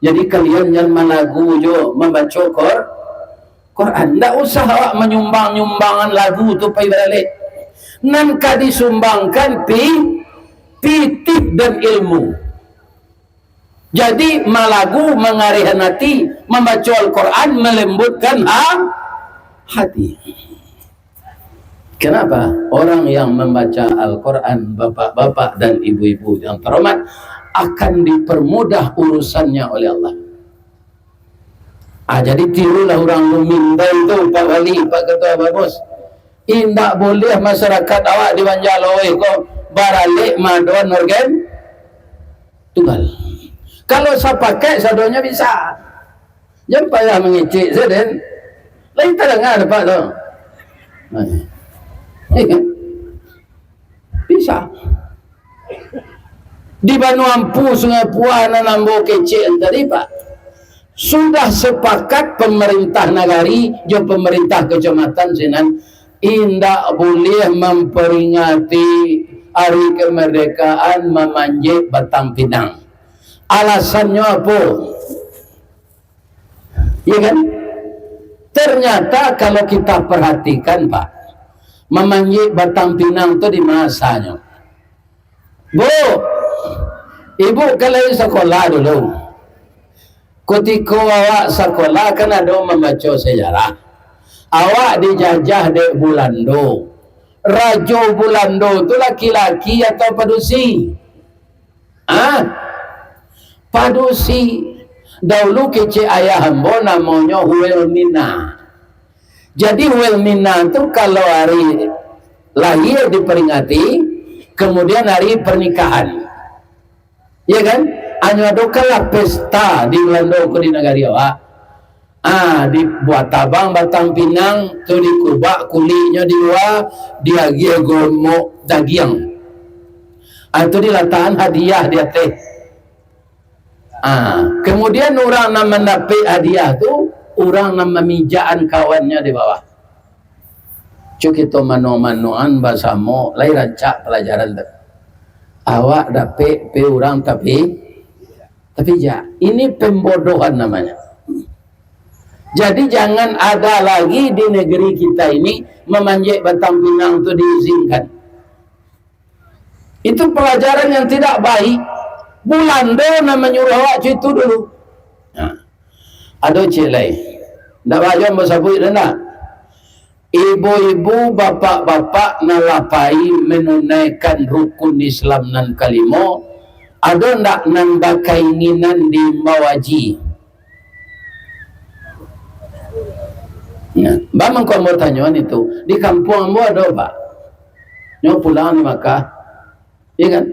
Jadi, kalian jan malagu jo mambaco Qur-, Quran. Ndak usah awak manyumbang-nyumbangan lagu tu pai baralek. Nan ka disumbangkan pi-, pitih dan ilmu. Jadi, malagu mangarihan ati, mambaco Al-Quran malembutkan ha-, hati. Kenapa? Orang yang membaca Al-Quran, bapak-bapak dan ibu-ibu yang terhormat, akan dipermudah urusannya oleh Allah. Ah, jadi tirulah urang Lumindai tu, Pak Wali, Pak Ketua Bamus. Indak boleh masyarakat awak di Banjarluweh ko baralek maadoan organ tunggal. Kalau sapakaik sadonyo bisa. Jan payah mangecek sajo, Den. Lain tadanga dek Apak tu. Bisa. Di Banua Ampu, Sungai Pua, nan ambo kecek tadi, Pak, sudah sepakat pemerintah nagari jo pemerintah kecamatan sinan, indak buliah mamperingati Hari Kemerdekaan mamanjek batang pinang. Alasannyo apo? Ya kan? Ternyata kalau kita perhatikan, Pak, mamanjek batang pinang tu di masanyo. Bu, ibu kan lai sakolah dulu. Kutiko awak sakolah kan ado mambaco sejarah. Awak dijajah dek Bulando. Rajo Bulando tu laki-laki atau padusi? Ah, padusi. Daulu kecek ayah ambo namonyo Huelmina. Jadi Huelmina tu kalau hari lahia diperingati, kemudian hari pernikahan. Ya kan? Hanyo adokanlah pesta di Bulando ko di nagari awak. Ah, dibuat tabang batang pinang tu, dikubak kuliknyo di lua, diagiah gomok dagiang. Ah, tu dilatakan hadiah di ateh. Ah, kemudian urang nan mandapek hadiah tu, urang nan mamijakan kawannyo di bawah. Cu kito mano-manoan basamo, lai rancak palajaran tu. Awak dapek pe urang tapi, tapi ja. Ini pembodohan namanya. Jadi jangan ada lagi di negeri kita ini mamanjek batang pinang tu diizinkan. Itu pelajaran yang tidak baik. Bulando nan manyuruh awak cak itu dulu. Nah, ado cek lai. Ndak bahayo ambo sabuik dah ndak? Ibu-ibu, bapak-bapak nan lah pai menunaikan rukun Islam nan kalimo, ado ndak nan bakainginan diimbau haji? Nah, baa mangko ambo tanyoan itu, di kampuang ambo ado, Pak. Nyo pulang di Makkah. Iya kan?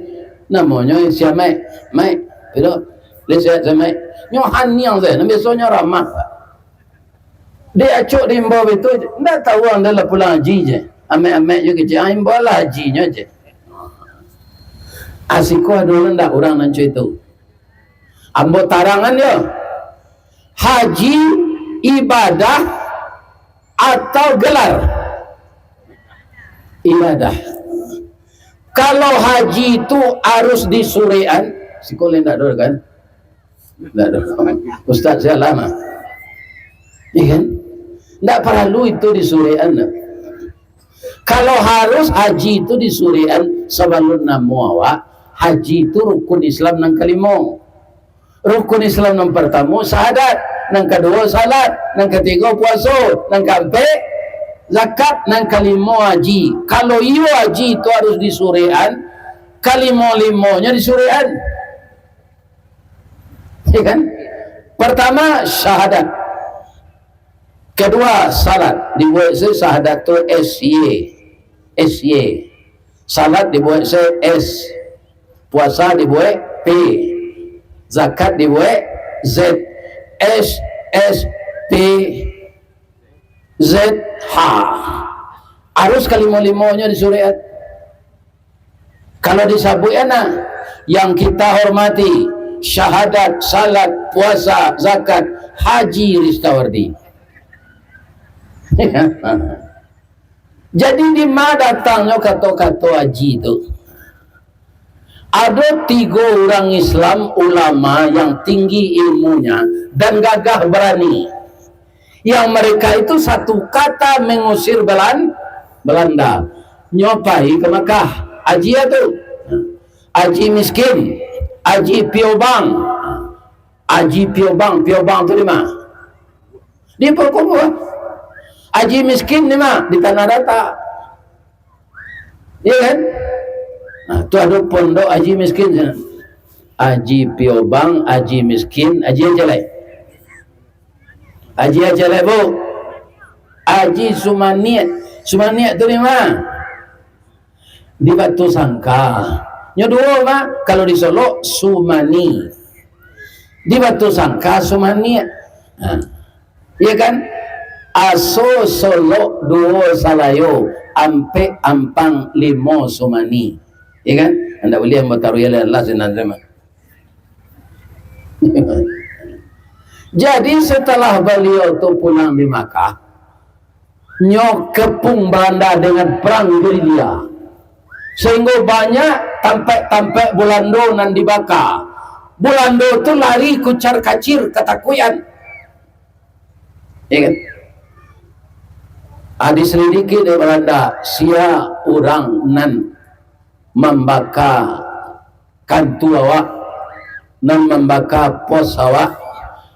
Namonyo si Amaik. Maik, piro? Lai sehat, si Amaik. Nyo haniang sajo, nan biasonyo ramah, Pak. Dek acok diimbau itu, ndak tahu ang dah lah pulang haji je. Amaik-amaik jo kecek, ah, imbaulah hajinyo je. Ah, siko ado ndak urang nan cak itu? Ambo tarangan yo. Haji ibadah atau gelar? Ibadah. Kalau haji tu harus disurekan, siko lai ndak ado kan? Ndak ado. Ustaz Syahlam, ah. Iya kan? Ndak paralu itu disurekan, nah. Kalau harus haji itu disurekan sabalun namo awak, haji itu rukun Islam nan kalimo. Rukun Islam nan partamo syahadat, nan kaduo salat, nan katigo puaso, nan kaampek zakat, nan kalimo haji. Kalau iyo haji itu harus disurekan, kalimo-limonyo disurekan. Ya kan? Pertama, syahadat. Kedua, salat. Dibuek se syahadat tu S Y. S Y. Salat dibuek se S. Puasa dibuek P. Zakat dibuek Z. S, S, P, Z, H. Harus kalimo-limonyo disurekan. Kalau disabuik, nah, yang kita hormati, syahadat, salat, puasa, zakat, Haji Ristawardi. Jadi, di ma datangnyo kato-kato haji tu? Ado tigo urang Islam ulama yang tinggi ilmunya dan gagah barani. Yang mereka itu satu kata mengusir Belan-, Belanda. Nyo pai ka Makkah. Haji a tu? Haji Miskin, Haji Piobang. Haji Piobang, Piobang tu di ma? Di Papua. Haji Miskin di ma? Di Tanah Datar. Iya kan? Nah, tu ado pondok Haji Miskin sinan. Haji Piobang, Haji Miskin, Haji a cek lai? Haji a cek lai, Bu? Haji Sumaniak. Sumaniak tu di ma? Di Batusangka. Nyo duo ma, kalau di Solok, Sumani. Di Batusangka, Sumaniak. Ha. Ya kan? Aso solok duo salayo, ampek ampang limo sumani. Ya kan? Ndak buliah ambo taruih lah, lah sinan terima. Jadi, setelah baliau tu pulang di Makkah, nyo kepung Balanda dengan perang gerilya, sehingga banyak tampek-tampek Bulando nan dibaka. Bulando tu lari kucar-kacir katakuikan. Ya kan? Ah, diselidiki dek Balanda, sia urang nan mambaka kantua awak, nan mambaka pos awak,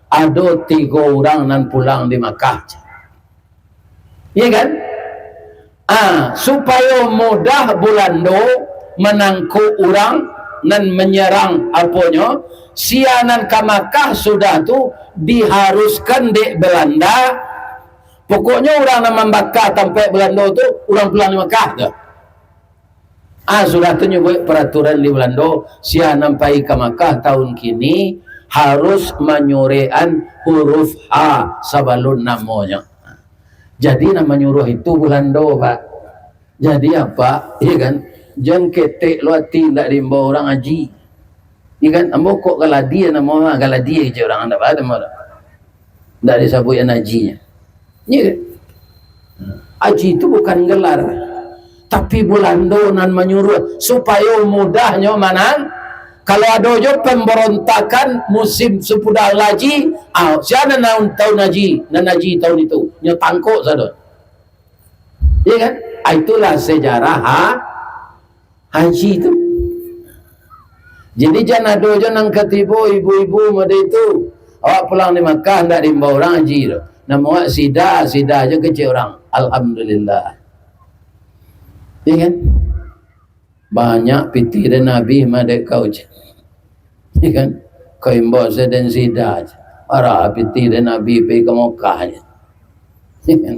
ado tigo urang nan pulang di Makkah. Iya kan? Ah, supayo mudah Bulando manangkok urang nan manyarang aponyo, sia nan ka Makkah sudah tu diharuskan dek Balanda. Pokoknyo urang nan mambaka tampek Bulando tu, urang pulang di Makkah tu. Ah, sudah tu nyo buek peraturan di Bulando, sia nan pai ka Makkah tahun kini harus manyurekan huruf H sabalun namonyo. Jadi, nan manyuruah itu Bulando, Pak. Jadi, apa? Iya kan? Jan ketek lo ati, ndak diimbau urang haji. Iya kan? Ambo kok galadi namo, ha, galadi kecek urang, ndak apa namo tu. Ndak disabuik haji. Iya kan? Haji itu bukan gelar. Tapi Bulando nan manyuruah supayo mudahnyo manang. Kalau ado jo pemberontakan musim sudah haji, ah, sia nan tahun haji, nan haji tahun itu, nyo tangkok sado. Iya kan? Ah, itulah sejarah ha-, haji tu. Jadi, jan ado jo nan katibo ibu-ibu mode itu, awak pulang di Makkah ndak diimbau urang haji tu. Namo awak sida, sida jo kecek urang. Alhamdulillah. Iya kan? Banyak pitih den abih mah dek kau, cek. Ya kan? Kau imbau se den sida, cek. Arah pitih den abih pai ka Mekah, cek. Ya kan?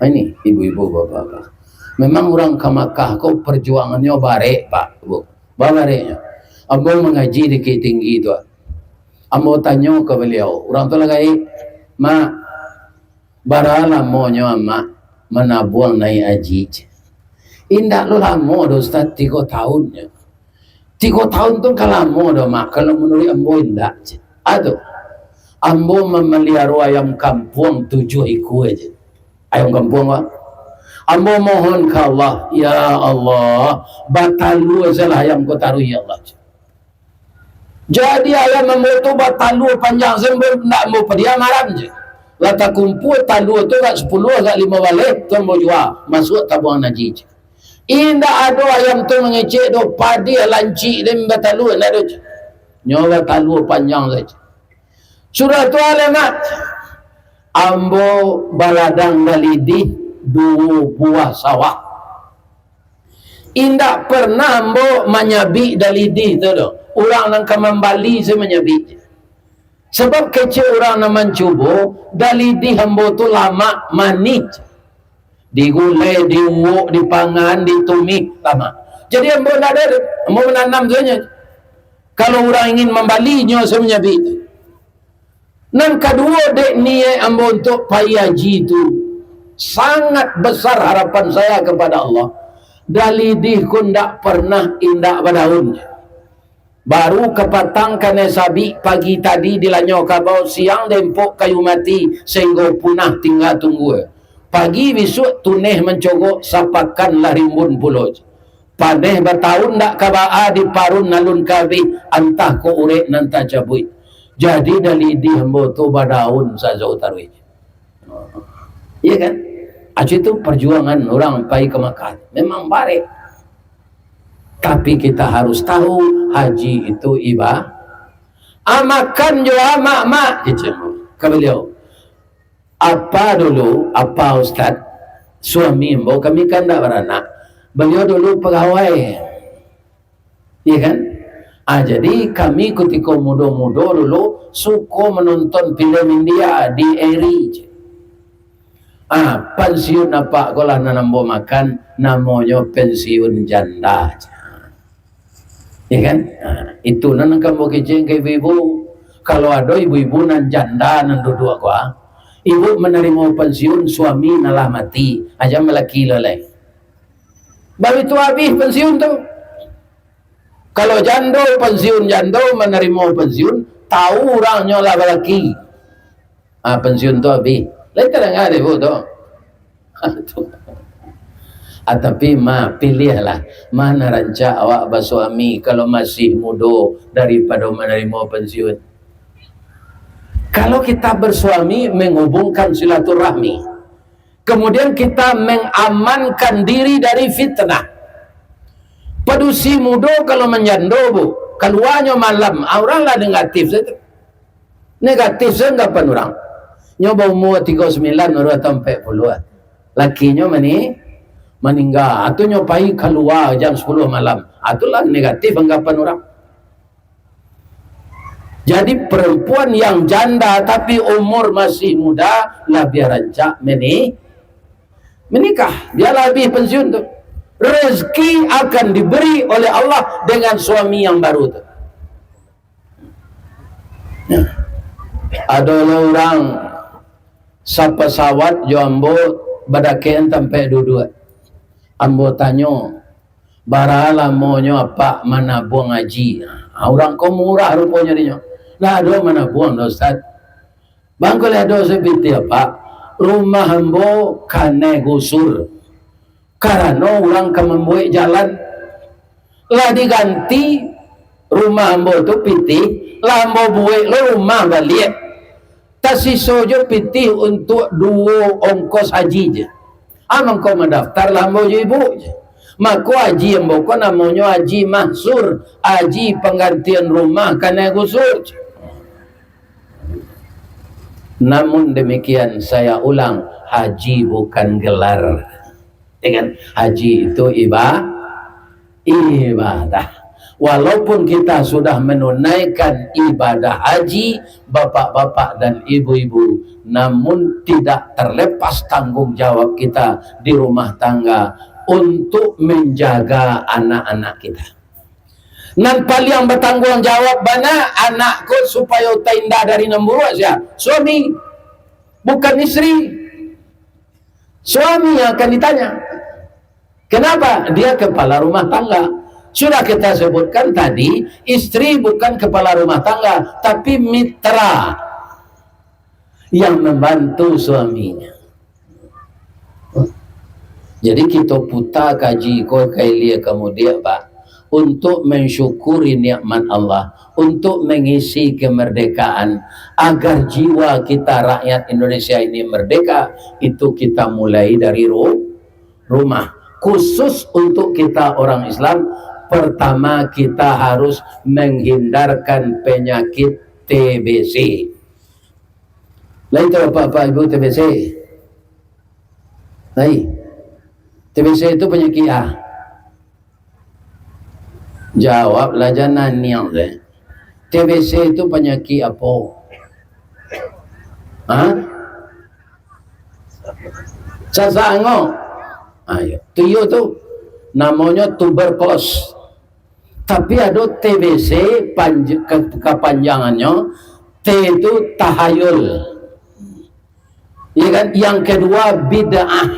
Ini ibu-ibu, bapak-bapak. Memang urang ka Mekah ko perjuangannyo barek, Pak, Bu. Babareknyo. Ambo mangaji di Bukittinggi tu. Ambo tanyo ka baliau, urang tu lah gaek, "Mak, bara lamonyo Amak manabuang naiak haji?" cek. "Indak lo lamo doh, Ustaz, tigo tahun," nyo. "Tigo tahun tu ka lamo doh, Mak, kalau manuruik ambo indak," cek. Ado. "Ambo mamaliharo ayam kampuang tujuah ikua," cek. Ayam kampuang, Pak. "Ambo mohon ka Allah, ya Allah, batalua salah ayam ko taruih, ya Allah," cek. Jadi, ayam ambo tu batalua panjang, sampai ndak ambo padiam haram je. Lah takumpua talua tu agak sapuluah, agak limo baleh, tu ambo jua, masuak tabuangan haji je. Indak ado ayam tu mangecek doh, padiah lancik den batalua, ndak ado je. Nyo batalua panjang sajo. Sudah tu, alamak, ambo baladang balidih duo buah sawah. Indak pernah ambo manyabik dalidih tu doh. Urang nan ka mambali se manyabik. Sabab kecek urang nan mancubo, dalidih ambo tu lamak, manih. Digulai, diuwok, dipangan, ditumih, lamak. Jadi ambo ndak ado, ambo mananam sajo. Kalau urang ingin mambali, nyo se manyabik tu. Nan kaduo, dek niaik ambo untuak pai haji tu, sangat besar harapan saya kepada Allah. Dalidih ko ndak pernah indak badaun. Baru kapatang kanai sabik, pagi tadi dilanyo kabau, siang diimpok kayu mati, sahinggo punah tingga tunggua. Pagi bisuak tuneh mancogok, sapakan lah rimbun pulo. Paneh bataun ndak ka baa, diparun alun ka abih, antah ko urek nan tacabuik. Jadi dalidih ambo tu badaun sajo taruih. Iya kan? Aci tu perjuangan urang pai ka Makkah. Memang barek. Tapi kita harus tahu, haji itu iba-, ah, makan jo amak, mak, kecek ka baliau. Apa dulu, apa ustaz, suami ambo, kami kan ndak baranak. Baliau dulu pagawai. Iya kan? Ah, jadi kami kutiko mudo-mudo dulu suko manonton filem India di Eri. Ah, pensiun apak ko lah nan ambo makan, namonyo pensiun janda. Ya kan? Ha, itu nan ka ambo kecek ka ibu-ibu. Kalau ado ibu-ibu nan janda nan duduak ko, ah, ibu manarimo pansiun suami nan lah mati, aja malaki lo lai. Baitu abih pansiun tu. Kalau jando pansiun, jando manarimo pansiun, tau urangnyo lah balaki. Ah, pansiun tu abih. Lai tadanga dek ibu tu. Ah, tapi ma, piliahlah. Ma nan rancak awak basuami kalau masih mudo daripado manarimo pansiun. Kalau kita bersuami menghubungkan silaturahmi, kemudian kita mengamankan diri dari fitnah. Padusi mudo kalau manjando, Bu, kaluanyo malam, ah, urang lah negatif sajo. Negatif sajo anggapan urang. Nyo baumua tigo sambilan, baru atau ampek puluah. Lakinyo mani-, maningga. Atau nyo pai kalua jam sapuluah malam. Atulah negatif anggapan urang. Jadi, perempuan yang janda tapi umur masih muda, labiah rancak meni-, menikah. Biarlah habis pensiun tu. Rezeki akan diberi oleh Allah dengan suami yang baru tu. Nah, ado lo urang sapasawat jo ambo, badakean tampek duduak. Ambo tanyo, "Bara lamonyo apak manabuang haji?" Ha, urang ko murah ruponyo dinyo. "Ndak ado manabuang doh, Ustaz." "Bangko lai ado sapitih apak, rumah ambo kanai gusur. Karano urang ka mambuek jalan. Lah diganti rumah ambo tu pitih, lah ambo buek lo rumah baliak. Tasiso jo pitih untuak duo ongkos haji je. Ah, mangko madaftarlah ambo jo ibu," je. "Mako haji ambo ko namonyo Haji Mahsur, haji panggantian rumah kanai gusur," je. Namun demikian, saya ulang, haji bukan gelar. Ya kan? Haji itu iba-, ibadah. Walaupun kita sudah menunaikan ibadah haji, bapak-bapak dan ibu-ibu, namun tidak terlepas tanggung jawab kita di rumah tangga untuk menjaga anak-anak kita. Nan paliang batangguang jawab bana anak ko supayo taindah dari nan buruak, sia? Suami, bukan isteri. Suami yang akan ditanya. Kenapa? Dia kepala rumah tangga. Sudah kita sebutkan tadi, isteri bukan kepala rumah tangga, tapi mitra yang membantu suaminya. Jadi, kito puta kaji ko ka ilia ka mudiak, Pak, untuk mensyukuri nikmat Allah, untuk mengisi kemerdekaan, agar jiwa kita rakyat Indonesia ini merdeka, itu kita mulai dari ru-, rumah. Khusus untuk kita orang Islam, pertama kita harus menghindarkan penyakit T B C. Lai tahu apak-apak ibu T B C? Lai. T B C itu penyakit ah. Jawablah, jangan niang deh. T B C itu penyakit apa? Hah? Sasak angok. Ayo, tu iyo tu. Namonyo tuberkulos. Tapi ado T B C panj-, ke-, kepanjangannya, T itu tahayul. Ya kan? Yang kedua bid'ah.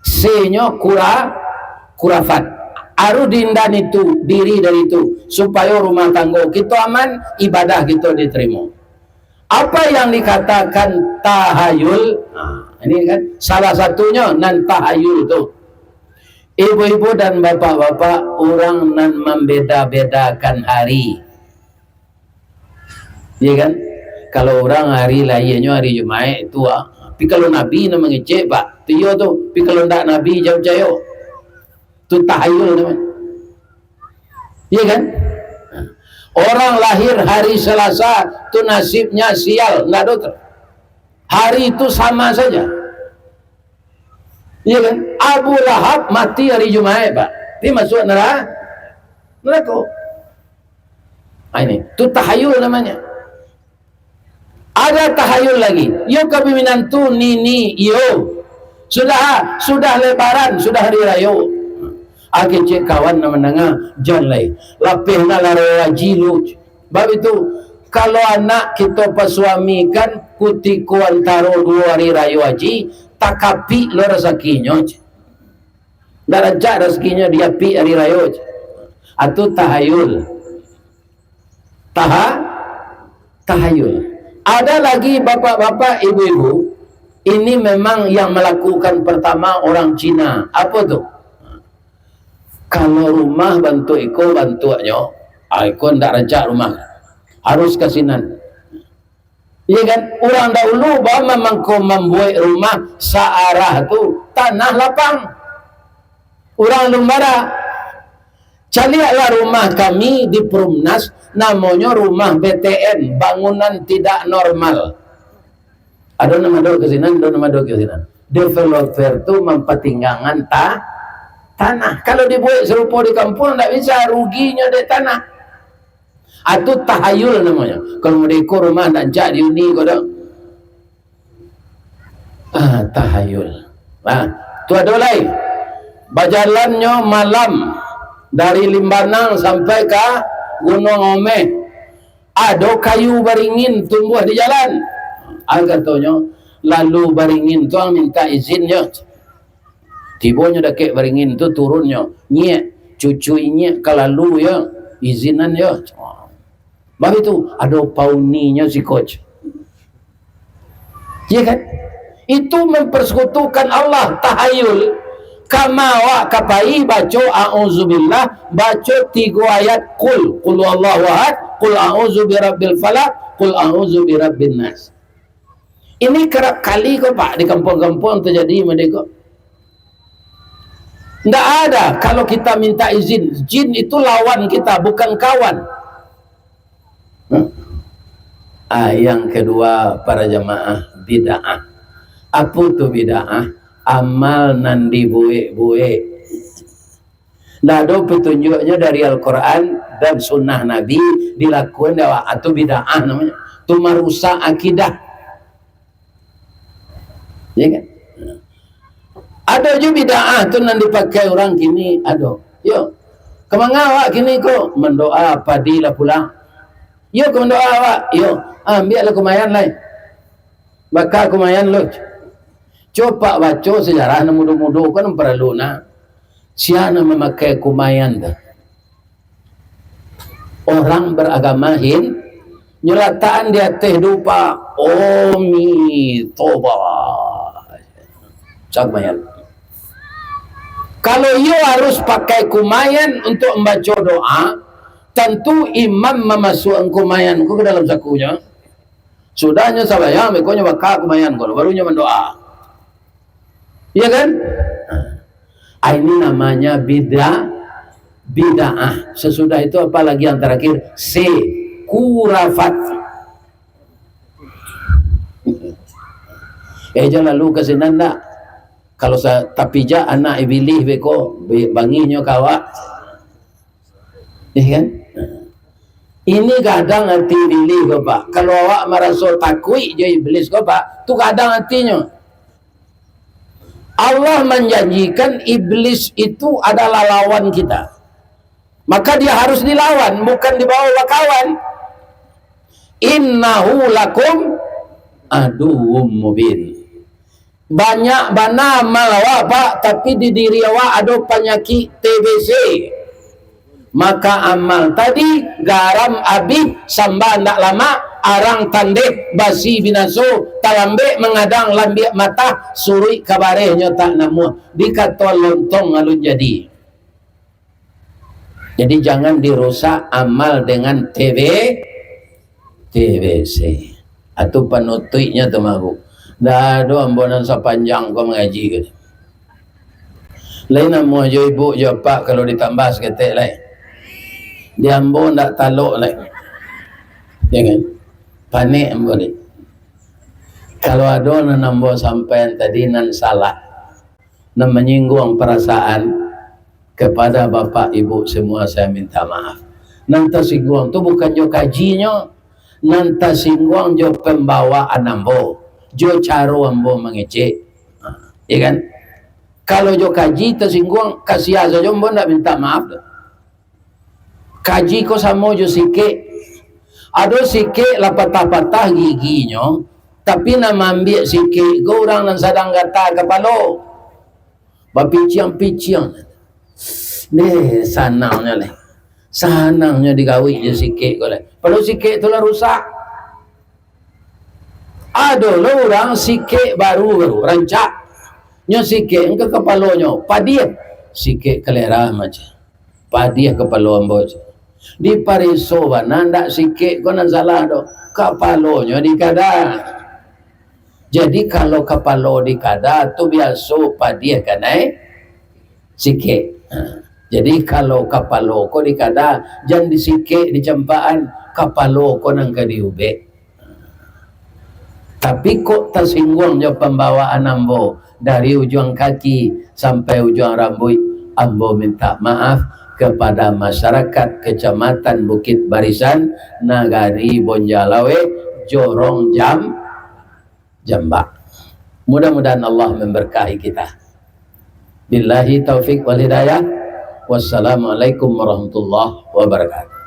C-nyo kura-, kurafat. Harus diindan itu, diri dari itu, supayo rumah tanggo kito aman, ibadah kito diterimo. Apa yang dikatakan tahayul? Nah, ini kan salah satunyo nan tahayul tu. Ibu-ibu dan bapak-bapak, urang nan mambeda-bedakan hari. Iya kan? Kalau urang hari lahianyo hari Jumaik tu, ah. Tapi kalau Nabi nan mangecek, Pak, tu iyo tu. Tapi kalau ndak Nabi, jan picayo. Tu tahayul namonyo. Iya kan? Orang lahir hari Selasa, tu nasibnya sial, ndak ado tu. Hari itu sama saja. Iya kan? Abu Lahab mati hari Jumaik, Pak. Tapi masuk nera-, neraka. Ah, ini. Tu tahayul namanya. Ada tahayul lagi. Iyo ka baminantu nini, iyo. Sudah, sudah Lebaran, sudah hari rayo. Ah, kecek kawan nan mandanga, jan lai. Lapeh na lah rayo haji lu. Bab itu, Kalau anak kito pasuamikan kutiko antaro duo ari rayo haji, takapik lo rasakinyo, cek. Ndak rancak rasakinyo diapik ari rayo, cek. Atu tahayul. Taha-, tahayul. Ada lagi bapak-bapak, ibu-ibu, ini memang yang melakukan pertama orang Cina. Apo tu? Kalau rumah bantuak iko bantuaknyo, ah, iko ndak rancak rumah. Harus ka sinan. Iya kan? Urang dahulu ba mamangko mambuek rumah saarah tu tanah lapang. Urang alun bara. Caliaklah rumah kami di Perumnas, namonyo rumah B T N, bangunan tidak normal. Ado nan mado ka sinan, ado nan mado ka sinan. Developer tu mampatinggangan ta-, tanah. Kalau dibuek sarupo di kampuang, ndak bisa, ruginyo dek tanah. Atu tahayul namonyo. Kalau modeko rumah ndak rancak dihuni ko doh. Ah, tahayul. Ah, tu ado lai. Bajalannyo malam dari Limbanang sampai ka Gunuang Omeh. Ado kayu baringin tumbuah di jalan. Ah, katonyo, lalu baringin tu ang mintak izin yo. Tibonyo dakek baringin tu, turunnyo, "Nyiak, cucu inyiak ka lalu yo, izinan yo." Babitu, ado pauninyo siko. Iya kan? Itu mempersekutukan Allah, tahayul. Kama awak ka pai baco a'udzubillah, baco tigo ayat qul, qul huwallahu ahad, qul a'udzu birabbil falaq, qul a'udzu birabbin nas. Ini kerap kali ko, Pak, di kampuang-kampuang terjadi model ko. Ndak ada kalau kita minta izin. Jin itu lawan kita, bukan kawan. Hmm? Ah, yang kedua, para jamaah, bid'ah. Apo tu bid'ah? Amal nan dibuek-buek. Ndak ado petunjuknyo dari Al-Quran dan sunnah Nabi, dilakukan dek awak, tu bid'ah namonyo. Tu marusak akidah. Ya kan? Ado juo bid'ah tu nan dipakai urang kini, ado. Yo. Ka manga awak kini ko? Mandoa padi lah pulang. Yo, ka mandoa awak. Yo. Ah, ambiaklah kumayan lai. Baka kumayan lo. Coba baco sejarah nan mudo-mudo ko nan paralu nah. Sia nan mamakai kumayan tu? Orang beragama Hin-, nyo latakan di ateh dupa. Omi toba. Sa kumayan. Kalau iyo harus pakai kumayan untuk mambaco doa, tantu imam mamasuakan kumayan ko ka dalam sakunyo. Sudahnyo sambahyang, beko nyo baka kumayan ko, baru nyo mandoa. Iya kan? Ah, ini namanya bida-, bid'ah. Sesudah itu apa lagi yang terakhir? C, kurafat. Eh, jan lalu ka sinan ndak? Kalau sa-, tapijak anak ibilih beko, be-, bangihnyo ka awak. Iya kan? Ini gadang ati ibilih ko, Pak. Kalau awak maraso takuik jo iblis ko, Pak, tu gadang atinyo. Allah manjanjikan iblis itu adalah lawan kita. Maka dia harus dilawan, bukan dibawa bakawan. Innahu lakum aduwwum mubin. Banyak bana amal awak, Pak, tapi di diri awak ado panyakik T B C. Maka amal tadi garam abih, samba ndak lamak, arang tandeh, basi binaso, talambek mangadang, lambiak matah, suruik ka barehnyo tak namuah, dikato lontong alun jadi. Jadi, jangan dirusak amal dengan T B, T B C. Atu panutuiknyo tu, Mabuk. Ndak ado ambo nan sapanjang ko mangaji ko. Lain amuah jo ibuk jo apak kalau ditambah saketek lai. Di ambo ndak talok lai. Ya kan? Panek ambo ni. Kalau ado nan ambo sampaian tadi nan salah, nan manyingguang parasaan, kepada bapak ibu semua saya minta maaf. Nan tasingguang tu bukan jo kajinyo, nan tasingguang jo pembawaan ambo, jo caro ambo mangecek. Ha, iya kan? Kalau jo kaji tasingguang, ka sia sajo ambo ndak minta maaf doh. Kaji ko samo jo sikek. Ado sikek lah patah-patah giginyo, tapi nan maambiak sikek ko urang nan sadang gata kapalo. Bapiciang-piciang. Deh, sanangnyo lai. Sanangnyo digawik jo sikek ko lai. Padahal sikek tu lah rusak. Ado lo urang sikek baru-baru, rancak. Nyo sikek ka kapalonyo, padiah. Sikek kalera macam. Padiah kapalo ambo, cek. Dipariso bana, ndak sikek ko nan salah doh. Kapalonyo dikada. Jadi, kalau kapalo dikada, tu biaso padiah kanai sikek. Ha. Jadi, kalau kapalo ko dikada, jan disikek, dicampakan, kapalo ko nan ka diubek. Tapi kok tasingguang jo pambawaan ambo dari ujuang kaki sampai ujuang rambuik, ambo minta maaf kepada masyarakat Kecamatan Bukit Barisan, Nagari Bonjalawe, Jorong Jam-, Jambak. Mudah-mudahan Allah memberkahi kita. Billahi taufik wal hidayah. Wassalamualaikum warahmatullahi wabarakatuh.